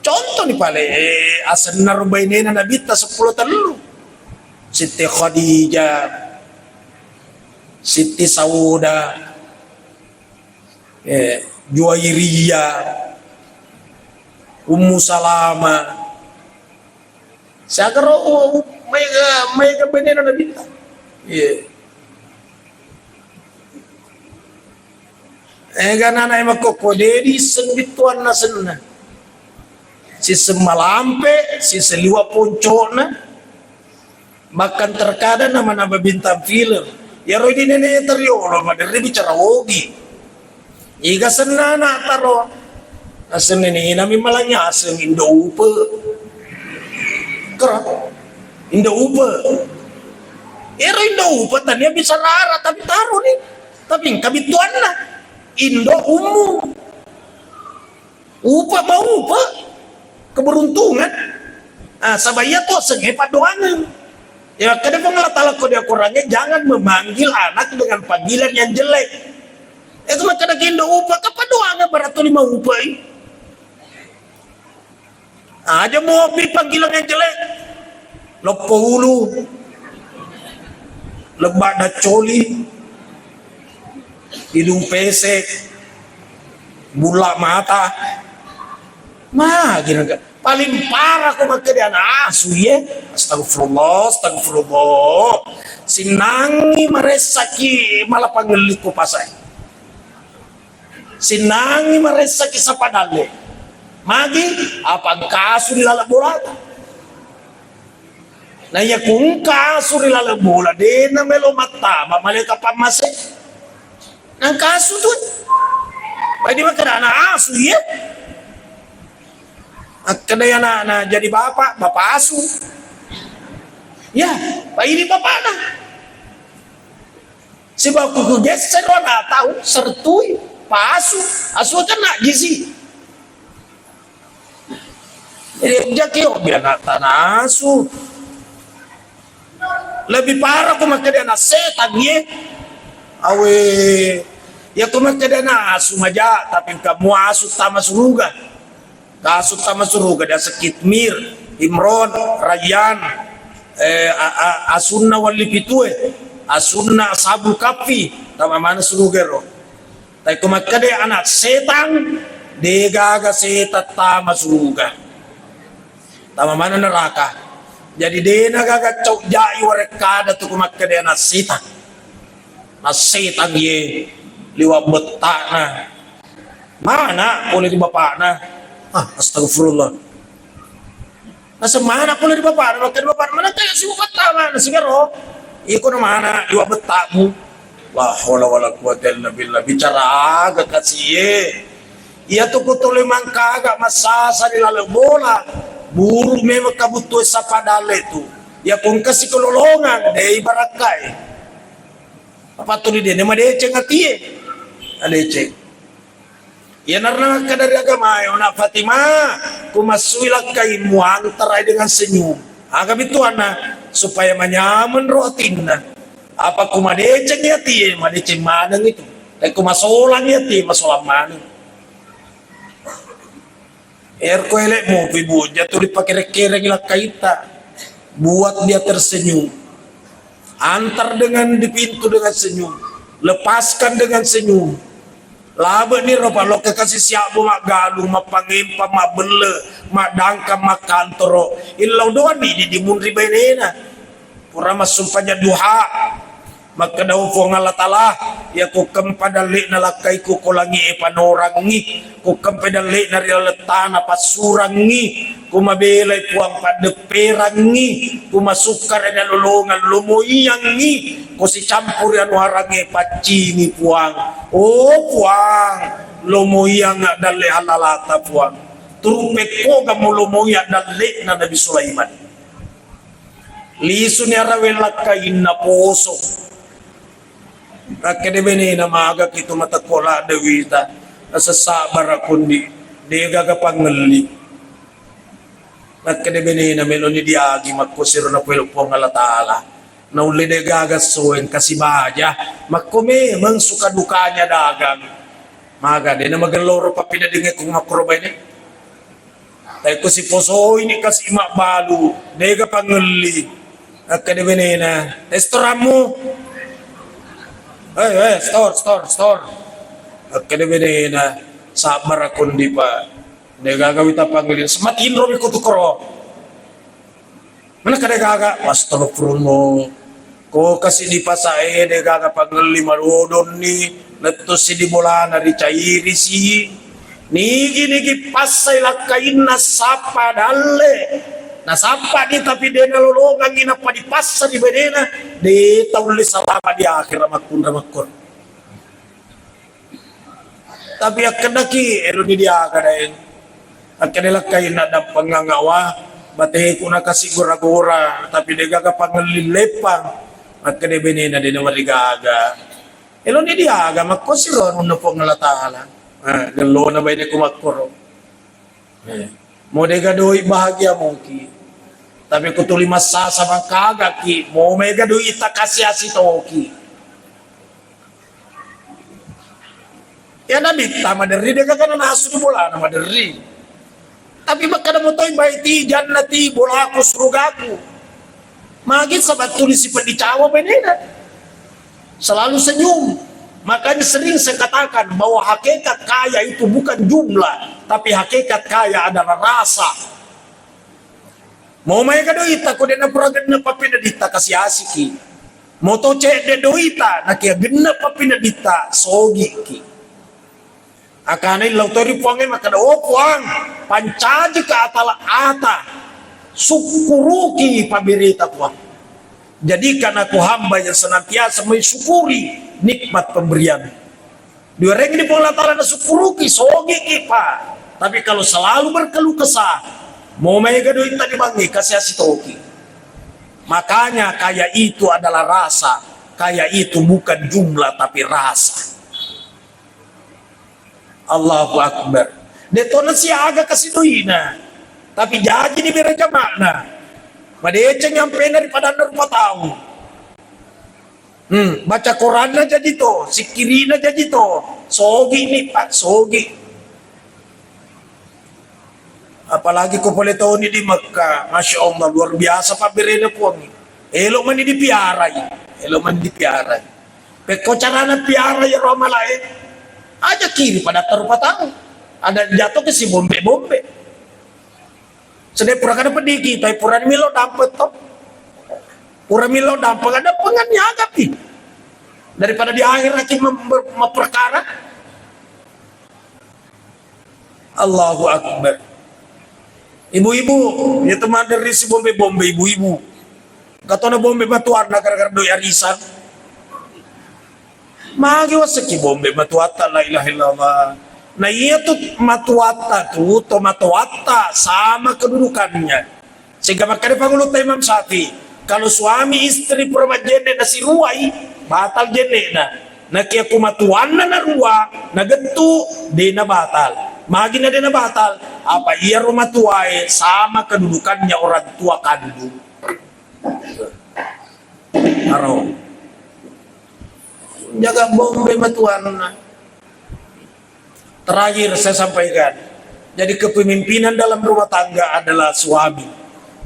Contoh ni pale, eh, asenna rubainena Nabitta seppulo tellu. Siti Khadijah, Siti Sauda, eh, Juwairiyah, Ummu Salama. Siaga ro, u-, u-, maega, maega benena Nabitta. Iya. Ega nana e makkokko, de' disseng bittuanna senna. Sisseng malampe, sisseng liwa' poncona. Bahkan terkadang nama-nama bintang film. Iyaro idi nene' tariolo, maderri bicara ogi. Iga senna ana' taro. Aseng nene' nami malang aseng Indo Upe. Kera. Indo Upe. Ero Indo Upe tania bisa lara tapi taro ni. Tapi engka bittuanna. Indo Ummu. Upa, mau upa. Keberuntungan. Ah, saba iya to aseng e paddoangeng. Ya, kada Puang Allah Taala ko dia Quran e, jangan memanggil anak dengan panggilan yang jelek. Itu mah kada Indo Upa, ka paddoangeng berarti lima upa i. Aja mau beri panggilan yang jelek. Loppo ulu, lebba daccoli, idung pesek, bulla mata. Magi naga-, paling parah ko makkeda ana asu ye. Astagfirullah, astagfirullah. Sinnangi maressaki mala pangelli ko pasai. Sinnangi maressaki sapa dalle. Magi apa engka asu di laleng bolata. Na iya ku engka asu ri laleng bola, de na melo mattama malaeka pammase. Nangka asu tu. Pai di makkeda ana asu, iya. Akkeda ya na, na jadi bapak, bapak asu. Ya, pai di bapakna. Sebab ku, ku geser ana tau sertui, pa asu, asu kan najisi. Jadi, jaki yo bilang tana asu. Lebih parah ko makkeda ana setang ye. Awe, ya ko makkeda ana asu maja, tapi kamu asu tama suruga. Ka asu tama suruga dia sekit Mir, Imron, Rayyan, eh, a-, a-, asunna walli pitue, asunna Ashabul Kahfi, tama mana suruga ro. Tapi ko makkeda ana setang, de gaga setang tama suruga. Tama mana neraka. Jadi de na gaga cau jai warekkada tu ko makkeda ana setang. Na setang ye liwa bettakna. Mana pole di bapakna. Ah, astagfirullah. Nasemana pole ri bapana, makkeda bapana, "Mana tega sibukatta mana sigaro?" Iko na mana, iwa bettamu. La haula wala quwata illa billah. Bicara aga kasiye. Iya tu ko tole mangkaga massasa di laleng bola. Buru memang kabuttu sapa dalle tu. Ya kongkasi kelolongan, dei barakkai. Apa tu di dene madeceng atie. Adeceng. Iyanarna makkeda ri agamae, "Ona Fatimah, kumassui lakkaimmu, antarai dengan senyum." Aga bittuanna? Supaya manyameng ro atinna. Apa ku madeceng atie, madeceng maneng itu. Tapi ku masolang atie, masolang maneng. Erko ele'mu, Ibu, jatu dipakere-kerengi lakkaitta. Buat dia tersenyum. Antar dengan di pintu dengan senyum. Lepaskan dengan senyum. Labe'ni ro pa lokka kasi siabbo maggalung, mappangempang, mabbelle, maddangkang, makkantoro. Illau doang di, di, dimunri bainena. Pura massumpajang duha. Makkedao Puang Allah Ta'ala, iya ku kempa dalle'na lakkaiku ko langi'e panorangngi, ku kempa dalle'na ri laleng tana passurangngi, ku mabelai Puang paddepperangngi, ku masukkara nalolongang lomoiyangngi, ku sicampuri anuharangnge paccingi Puang. Oh Puang, lomoiyang dalle halalata Puang. Turu pekkogammu lomoiyang dalle'na Nabi Sulaiman. Lisuni arawe lakkainna poso. Nakkeda benena, "Magaki tu matekko ladde wita, nasessabara kondi, degaga pangelli." Nakkeda benena, "Meloni diagi makkosiro napoelo Puang Allah Ta'ala. Naulle degaga soeng kasi baja, makko memeng suka dukanya dagang." Maga dena magelloro pappidaddinge ku makkoro baine. Taiko siposoini kasi mabbalu, dega pangelli. Akkeda benena, "Restoranmu?" "Eh, eh, store, store, store." Akkeda benena, "Sabbara kondi, Pak. Degaga wita pangelli. Sematinro mi kutukoro." Mana kada gaga? Astagfirullah. Ko kasi di pasae de gaga pangelli malodonni, lettusi di bolana ricairisi. Nigi-nigi passai lakkainna sappa dalle. Nasappa ni tapi de nalolongangi nappa dipassa di benena, de taulle salama di akhirat makkunra makkor. Tapi akkedaki, "Eloni diaga, Daeng?" Akkeda lakkainna, "Dappengngang awa, bateku nakasi gora-gora, tapi degaga pangelli leppang." Akkeda benena, "De namarigaga." "Eloni diaga, makkosiro anunna Puang Allah Ta'ala." Ah, gellona baine ku makkoro. Eh, mo dega doi bahagia moki. Tapi ku tuli massasa mangkagaki, mo mega doi takasi-asi toki. Ya Nabitta maderri, de gaga nanasu di bolana maderri. Tapi makkeda mutoi, "Baiti jannati, bolaku surugaku." Magi sabattuni sipeddi cawa benena. Selalu senyum. Makanya sering saya katakan bahwa hakikat kaya itu bukan jumlah, tapi hakikat kaya adalah rasa. Mau maega doita, ko dena pura genna pappineditta, kasi-asiki. Mau to cedde doita, nakia genna pappineditta, sogiki. Akana illau to ri Puangnge makkeda, "Oh Puang, pancajika atala ata, sukkuruki pabberita Puang. Jadikan aku hamba yang senantiasa mensyukuri nikmat pemberian." Diwerengi di Puang Allah Ta'ala nasukkuruki, sogiki, Pak. Tapi kalau selalu berkeluh kesah, mau maega doitta di bangngi, kasi-asi toki. Makanya kaya itu adalah rasa. Kaya itu bukan jumlah, tapi rasa. Allahu Akbar. De to nasiaga kasi doina. Tapi jaji ni bere jama'na. Madeceng yang pena ri padanna rupa tau. Hmm, baca Quranna jaji to, sikkirina jaji to. Sogi ni, Pak, sogi. Apalagi ko pole toni di Mekah, Masya Allah, luar biasa pabberena Puang. Elo mani dipiarai, elo mani dipiarai. Pekko carana piara iyaro amalae, aja kiri pada tarupa tau. Ada jatuh ke si bombe-bombe. Sedih pura kada pedih kita, pura milo dampet to. Pura milo dampet, ada pengen nyagapi. Daripada di akhir lagi mem-, mem-, memperkara. Allahu Akbar. Ibu-ibu, ya teman dari si bombe-bombe ibu-ibu. Katona bombe matuanna gara-gara doi arisan. Magi wasekki bombe matuatta, la ilaha illallah. Nah, iya tu matuatta tu, to matuatta sama kedudukannya. Sehingga makkeda pangulutta Imam Syafi'i, kalau suami istri pura majjenne nasiruai, batal jennena. Nakia ku matuanna narua, nagettu, dena batal. Magina dena batal? Apa iyaro matuae sama kedudukannya orang tua kandung. Aro. Jaga bombe matuanna. Terakhir saya sampaikan, jadi kepemimpinan dalam rumah tangga adalah suami.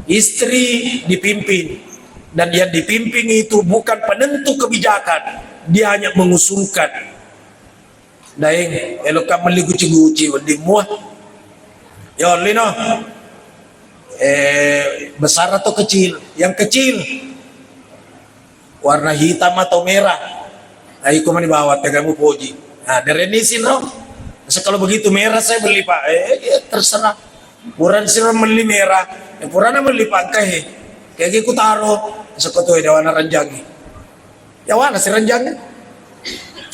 Istri dipimpin, dan yang dipimpin itu bukan penentu kebijakan, dia hanya mengusulkan. Daeng, elokka melli guci-guci wedding mua. Yo, lino. Eh, besar atau kecil? Yang kecil. Warna hitam atau merah? Nah, iko mani bawang, tegamu poji. Nah, derenni sinro. Masa kalau begitu merah saya beli, Pak. Eh, ya, terserah. Purana sinro melli merah. Eh, purana melli pangkai. Kayak gitu taro. Sekotu dewana ranjangi. Yawana siranjangi.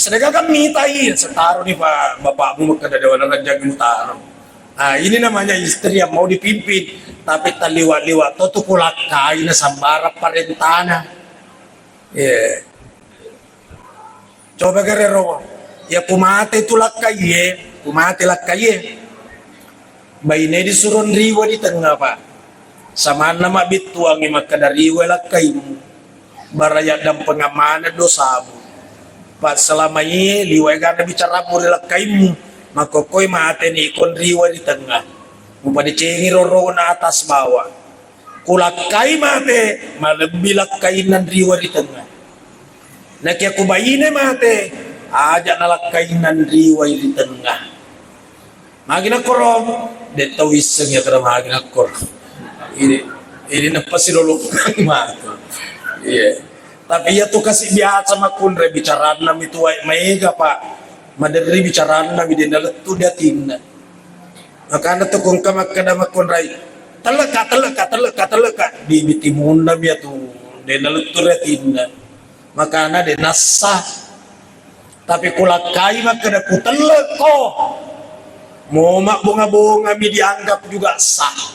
Sedangkan kan mitai, setaro nih Pak, bapakmu makkeda dewana ranjangi mutaro. Nah, ini namanya istri yang mau dipimpin, tapi taliwa-liwa to tu kulakkai na sambara parentana. Iya. Coba garero, ya kumate tu lakkai ye, kumate lakkai ye. Baine disuro riwa di tengah, Pak. Samanna mabbittuangngi makkeda riwa lakkaimu. Baraya dampengang maneng dosamu. Pak, selama ini liwa egana bicaramu ri lakkaimu. Makkokoi mateni ikon riwa di tengah. Mupadecengi rorona atas bawah. Kulakkai mate, malebbi lakkainna riwa ri tengah. Nakia kubaine mate, aja nalakkainna riwa ri tengah. Magi nakkoro, de tau isseng ya kada magi nakkoro. Ini, ini napasi lolong mate. Iya. Tapi iya tu kasi biasa makkunrai bicaranna mi tuai maega, Pak. Maderri bicaranna mi de nalettu di atinna. Makana tu kongka makkeda makkunrai, "Telleka, telleka, telleka, telleka." Di bitimunna mi atu, de nalettu ri atinna. Makana de nassa. Tapi kulakkai makkeda kutellekko. Mo mabbonga-bonga mi dianggap juga sah.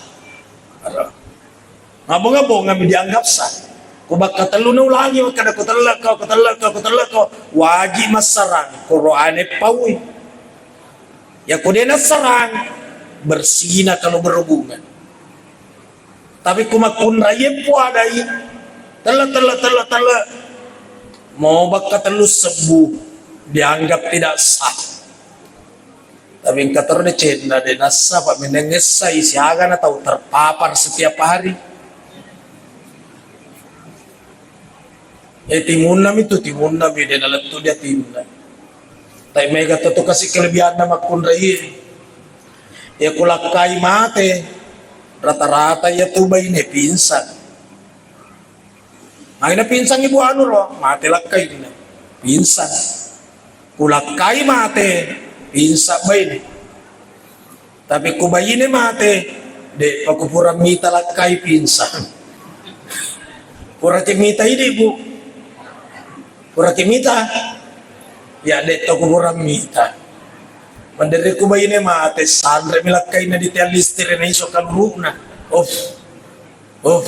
Mabbonga-bonga mi dianggap sah. Ko bakka tellu naulangi makkeda kutellekko, kutellekko, kutellekko. Wajib massarang. Qur'ane paui. Ya ko de nassarang, bersihna kalau berhubungan. Tapi ku makkunraiye puadai, telle, telle, telle, telle. Mau bakka tellu sebbu, dianggap tidak sah. Tapi engka terus decenna, de nassa, Pak, menengessai siaga na tau terpapar setiap hari. Eh, timunnami tu, timunnami, de' nalettu di atinna. Tapi mega to tu kasi kelebihanna makkunrai. Ya kulakkai mate, rata-rata ya tu baine pingsan. Maina pingsan ibu anu ro, mate lakkainna. Pingsan. Kulakkai mate, pingsan baine. Tapi ku baine mate, de' pa kupura mita lakkai pingsan. Pura ke mita idi, Bu. Pura ke mita. Ya, de' to kupura mita. Mandere ku baine mate, sanre mi lakkainna di tiang listrik na iso kaluruna. Of. Of.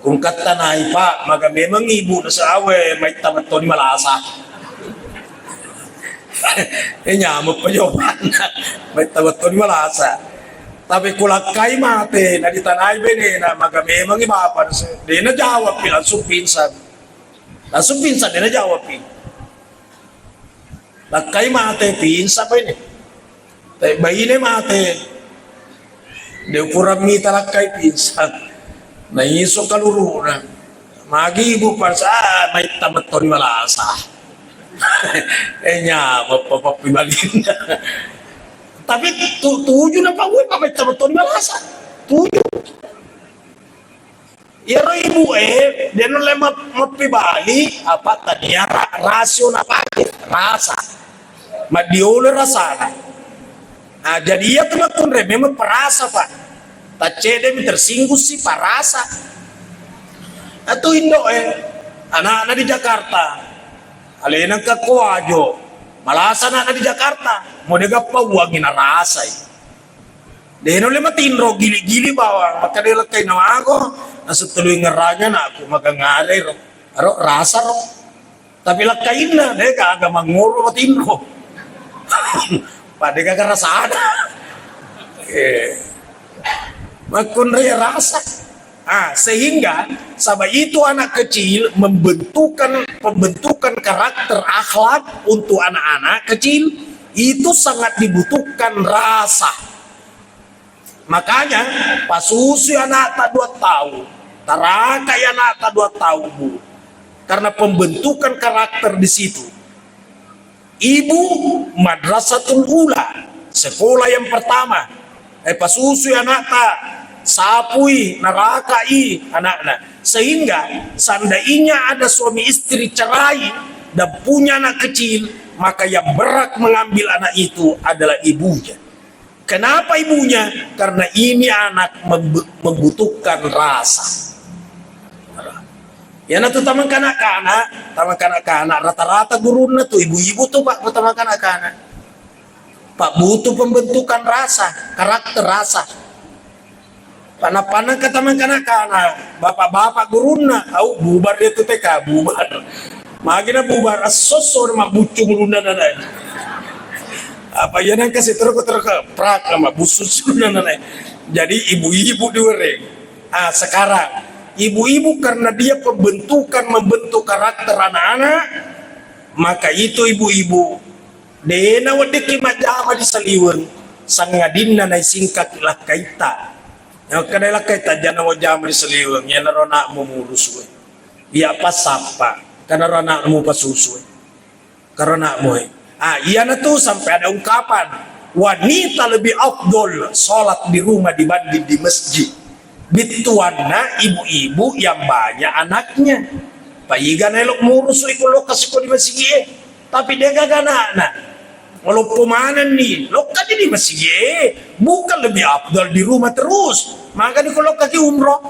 Kungkatta nai, Pak, maga memang ibu nasa awe, maitta mettoni malasa. Eh, nyamuk pa jawabanna. Maitta mettoni malasa. Tapi kulakkai mate, na ditanai benena, maga memang i bapa nasa. De' najawab pi, langsung pingsan. Langsung pingsan, de' najawab pi. Lakkai mate, pingsan baine. Tapi baine mate, de' upura mita lakkai pingsan. Na iso kaluruna. Magi ibu pangsa, ah, maitta mettoni malasa. Eh, nyamuk pa pappibalinna. Tapi tu-, tuju na pa uwe, pa maitta mettoni malasa. Tuju. Iyaro ibu e, de' nulle map-, mappibali, apa tania ra-, rasio napake, rasa. Maddiolo rasana. Ah, jadi iya tu makkunrai memang perasa, Pak. Taccedde mi tersinggung si parasa. Atu indo e, anakna di Jakarta. Alena engka ko Wajo. Malasa anakna di Jakarta. Mo de' gappa uangi narasai. De' nulle matinro, gili-gili bawang, makkeda lakkainna mako, nasettelui ngerranya anakku, maga ngare ro, ro rasa ro. Tapi lakkainna, de' gaga mangoro matinro. Pada gaga rasana. Eh. Makkunrai rasa. Ah, sehingga, saba itu anak kecil membentukan, pembentukan karakter akhlak untuk anak-anak kecil itu sangat dibutuhkan rasa. Makanya, pasusui anakta dua tahun, tarakai anakta dua tahun, Bu. Karena pembentukan karakter di situ. Ibu madrasatul ula, sekolah yang pertama. Eh, pasusui anakta, sapui, narakai anakna. Sehingga seandainya ada suami istri cerai dan punya anak kecil, maka yang berhak mengambil anak itu adalah ibunya. Kenapa ibunya? Karena ini anak membu-, membutuhkan rasa. Iyana tu tamang kanak-kanak, tamang kanak-kanak, rata-rata gurunna tu ibu-ibu tu, Pak, ku tamang kanak-kanak. Pak, butuh pembentukan rasa, karakter rasa. Panna-panna ke tamang kanak-kanak, bapak-bapak gurunna, au bubar dia tu T K, bubar. Magi na bubar, esso-esso na mabbuccu gurunna nana. Apa iya nangka si terko-terko, prak, na mabbusu-su nana. Jadi ibu-ibu diwereng. Ah, sekarang, ibu-ibu karena dia pembentukan, membentuk karakter anak-anak, maka itu ibu-ibu, de' naweddikki majjama di saliweng, sangadinna naisingkaki lakkaitta. Nakkeda lakkaitta, jana wajjama di saliweng, iyanaro anakmu murusu e. Iya passappa, kanaro anakmu pasusu e. Karo anakmu e. Ah, iyanatu sampai ada ungkapan, wanita lebih afdol sholat di rumah dibanding di masjid. Bittuanna ibu-ibu yang banyak anaknya. Paiga naelo murusu iko lokasi ko di masigi e. Tapi de' gaga anakna. Maloppo manenni, lokkani di masigi e. Bukan lebih afdal di rumah terus. Makanya ko lokkaki umroh.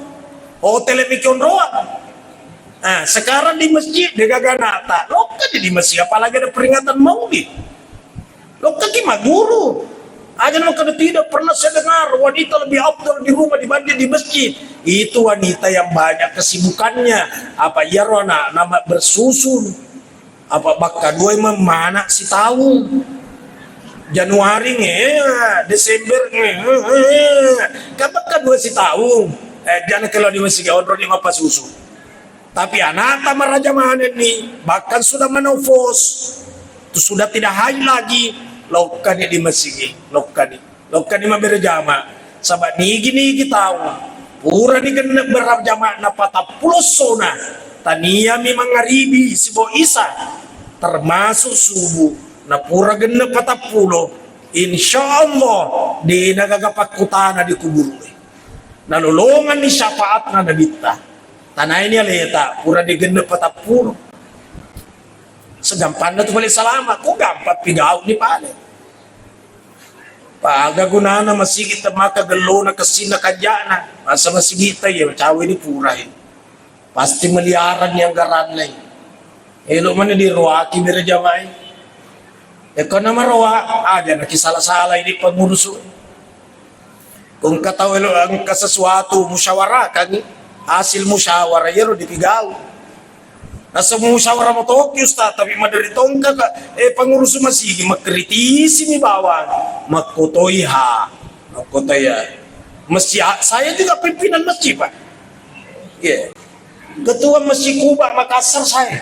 Hotel miki onroang. Ah, sekarang di masjid, de' gaga anakta. Lokkani di masigi, apalagi ada peringatan maulid. Lokkaki magguru. Aja makkeda, tidak pernah saya dengar wanita lebih afdal di rumah dibanding di masjid. Itu wanita yang banyak kesibukannya. Apa iyaro anakna bersusun. Apa bakka dua memang anak sitaung. Januari nge, Desember nge, kan bakka dua sitaung. Eh, jana kalau di masigi onro di mappasusu. Tapi anakta maraja manenni, bahkan sudah menopause, itu sudah tidak haid lagi, lokkani di masigi, lokkani, lokkani mabbere jama. Saba nigi-nigi taung, purani genne' berjama na patappulo essona, Taniami mangaribi sibawa isa, termasuk subuh, napura genne' patappulo, insya Allah dena gaga pakkutana di kuburu'e. Nalolonganni syafaatna Nabitta. Tanaini aleta, pura digenne' patappulo. Segampanna tu pale salama, ko gampang pigau'ni pale. Paga gunana masigi temmaka gellona kessinna kanja'na, masa masigitta iya cawe ni purai. Pasti meliaranni anggaranna. Elo' mani diroaki bere jamai. Ekko namaroa, aja naki sala-sala ini pengurusu. Ko engka tau elo' engka sesuatu musyawarakangi, hasil musyawara iyaro dipigau. Nasa musyawara motoki Ustaz, tapi maderi tongka ka, eh, pengurusu masigi makkritisi mi bawang, makkotoiha, makkotoiha. Masjid, saya juga pimpinan masjid, Pak. Iya. Ketua Masjid Kuba Makassar saya.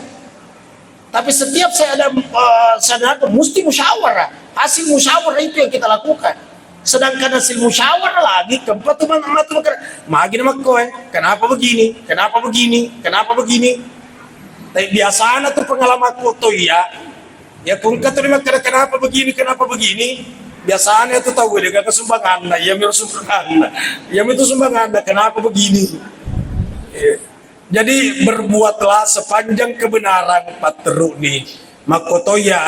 Tapi setiap saya ada, eh, saya ada apa, mesti musyawarah. Hasil musyawarah itu yang kita lakukan. Sedangkan hasil musyawarah lagi, keempat tuh matu makkeda, magi na makko, eh, kenapa begini, kenapa begini, kenapa begini. Tapi biasanya tuh pengalamanku tuh, iya, ya, ko engka tu makkeda kenapa begini, kenapa begini, biasanya tu tau de' gaga sumbanganna, iya miro sumbanganna, iya miro sumbanganna, kenapa begini. Iya. Jadi berbuatlah sepanjang kebenaran, patteruni. Makkotoya,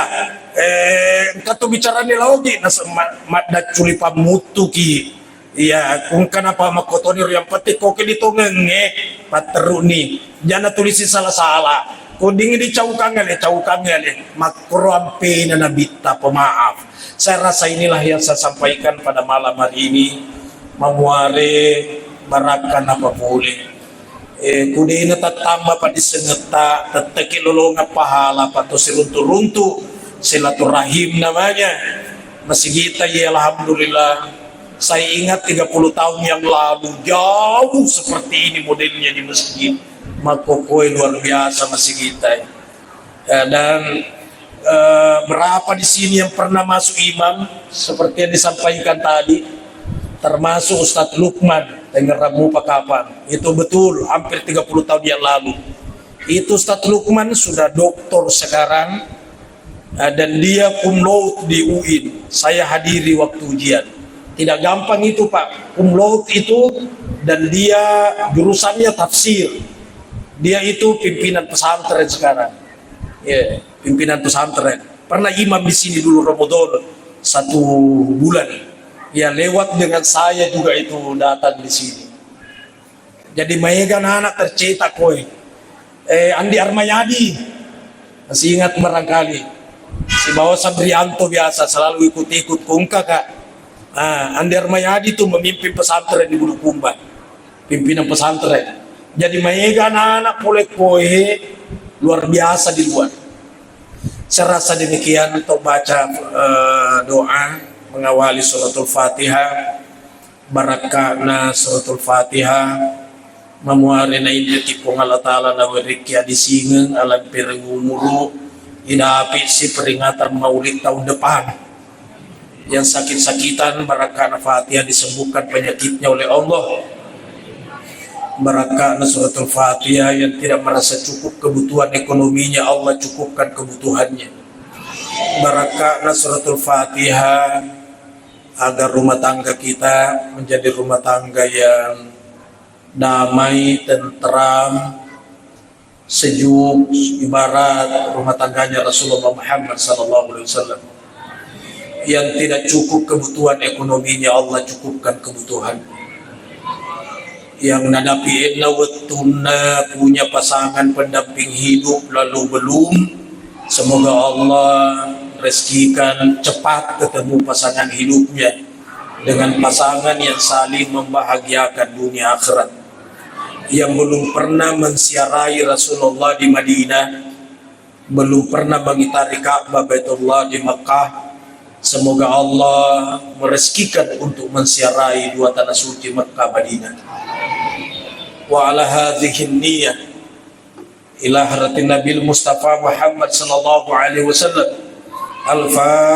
eh, engka tu bicarani laoki, nase-, ma-, maddacculi pammuttuki. Iya, engka napa makkotoni ro, yang penting koki ditongengnge, patteruni. Jana tulisi sala-sala. Ko dingi dicaukang ale, caukang ale. Makkoro ampena Nabitta pemaaf. Saya rasa inilah yang saya sampaikan pada malam hari ini. Mamuare barakka napa pole. Eh, kudena tattamba padissengetta, tetteki lolongeng pahala, patto siruntu-runtu, silaturahim namanya. Masigita, ya, alhamdulillah. Saya ingat tiga puluh tahun yang lalu, jauh seperti ini modelnya di masjid. Makkokkoe luar biasa masigita. Ya, dan, eh, berapa di sini yang pernah masuk imam, seperti yang disampaikan tadi, termasuk Ustadz Lukman, Tengerammu Pakapang. Itu betul, hampir tiga puluh tahun yang lalu. Itu Ustadz Lukman sudah doktor sekarang, eh, dan dia cum laude di U I N. Saya hadiri waktu ujian. Tidak gampang itu, Pak. Cum laude itu, dan dia jurusannya tafsir. Dia itu pimpinan pesantren sekarang. Ya, pimpinan pesantren. Pernah imam di sini dulu Ramadan satu bulan. Ya, lewat dengan saya juga itu datang di sini. Jadi maega anak tercetak koe. Eh, Andi Armayadi. Masih ingat barangkali. Sibawa Sabrianto biasa selalu ikut-ikut kongka, Kak. Ah, Andi Armayadi itu memimpin pesantren di Bulukumba. Pimpinan pesantren. Jadi maega anak-anak pole koe luar biasa di luar. Saya rasa demikian, to baca, eh, doa mengawali suratul Fatihah, barakka'na suratul Fatihah, mamuare nainriki Puang Allah Ta'ala nawerikki adisingeng, alampereng umuru, idapi si peringatan Maulid tahun depan. Yang sakit-sakitan, barakka'na Fatihah disembuhkan penyakitnya oleh Allah. Barakka'na suratul Fatihah, yang tidak merasa cukup kebutuhan ekonominya, Allah cukupkan kebutuhannya. Barakka'na suratul Fatihah, agar rumah tangga kita menjadi rumah tangga yang damai, tentram, sejuk, ibarat rumah tangganya Rasulullah Muhammad sallallahu alaihi wasallam. Yang tidak cukup kebutuhan ekonominya, Allah cukupkan kebutuhan. Yang nadapi enna wettunna punya pasangan pendamping hidup lalu belum, semoga Allah rezekikan cepat ketemu pasangan hidupnya dengan pasangan yang saling membahagiakan dunia akhirat. Yang belum pernah menziarahi Rasulullah di Madinah, belum pernah mengitari Ka'bah Baitullah di Mekah, semoga Allah merezekikan untuk menziarahi dua tanah suci Mekah Madinah. Wa ala hadhihi niyah ila hadratin Nabil Mustafa Muhammad sallallahu alaihi wasallam. Al-Fatihah.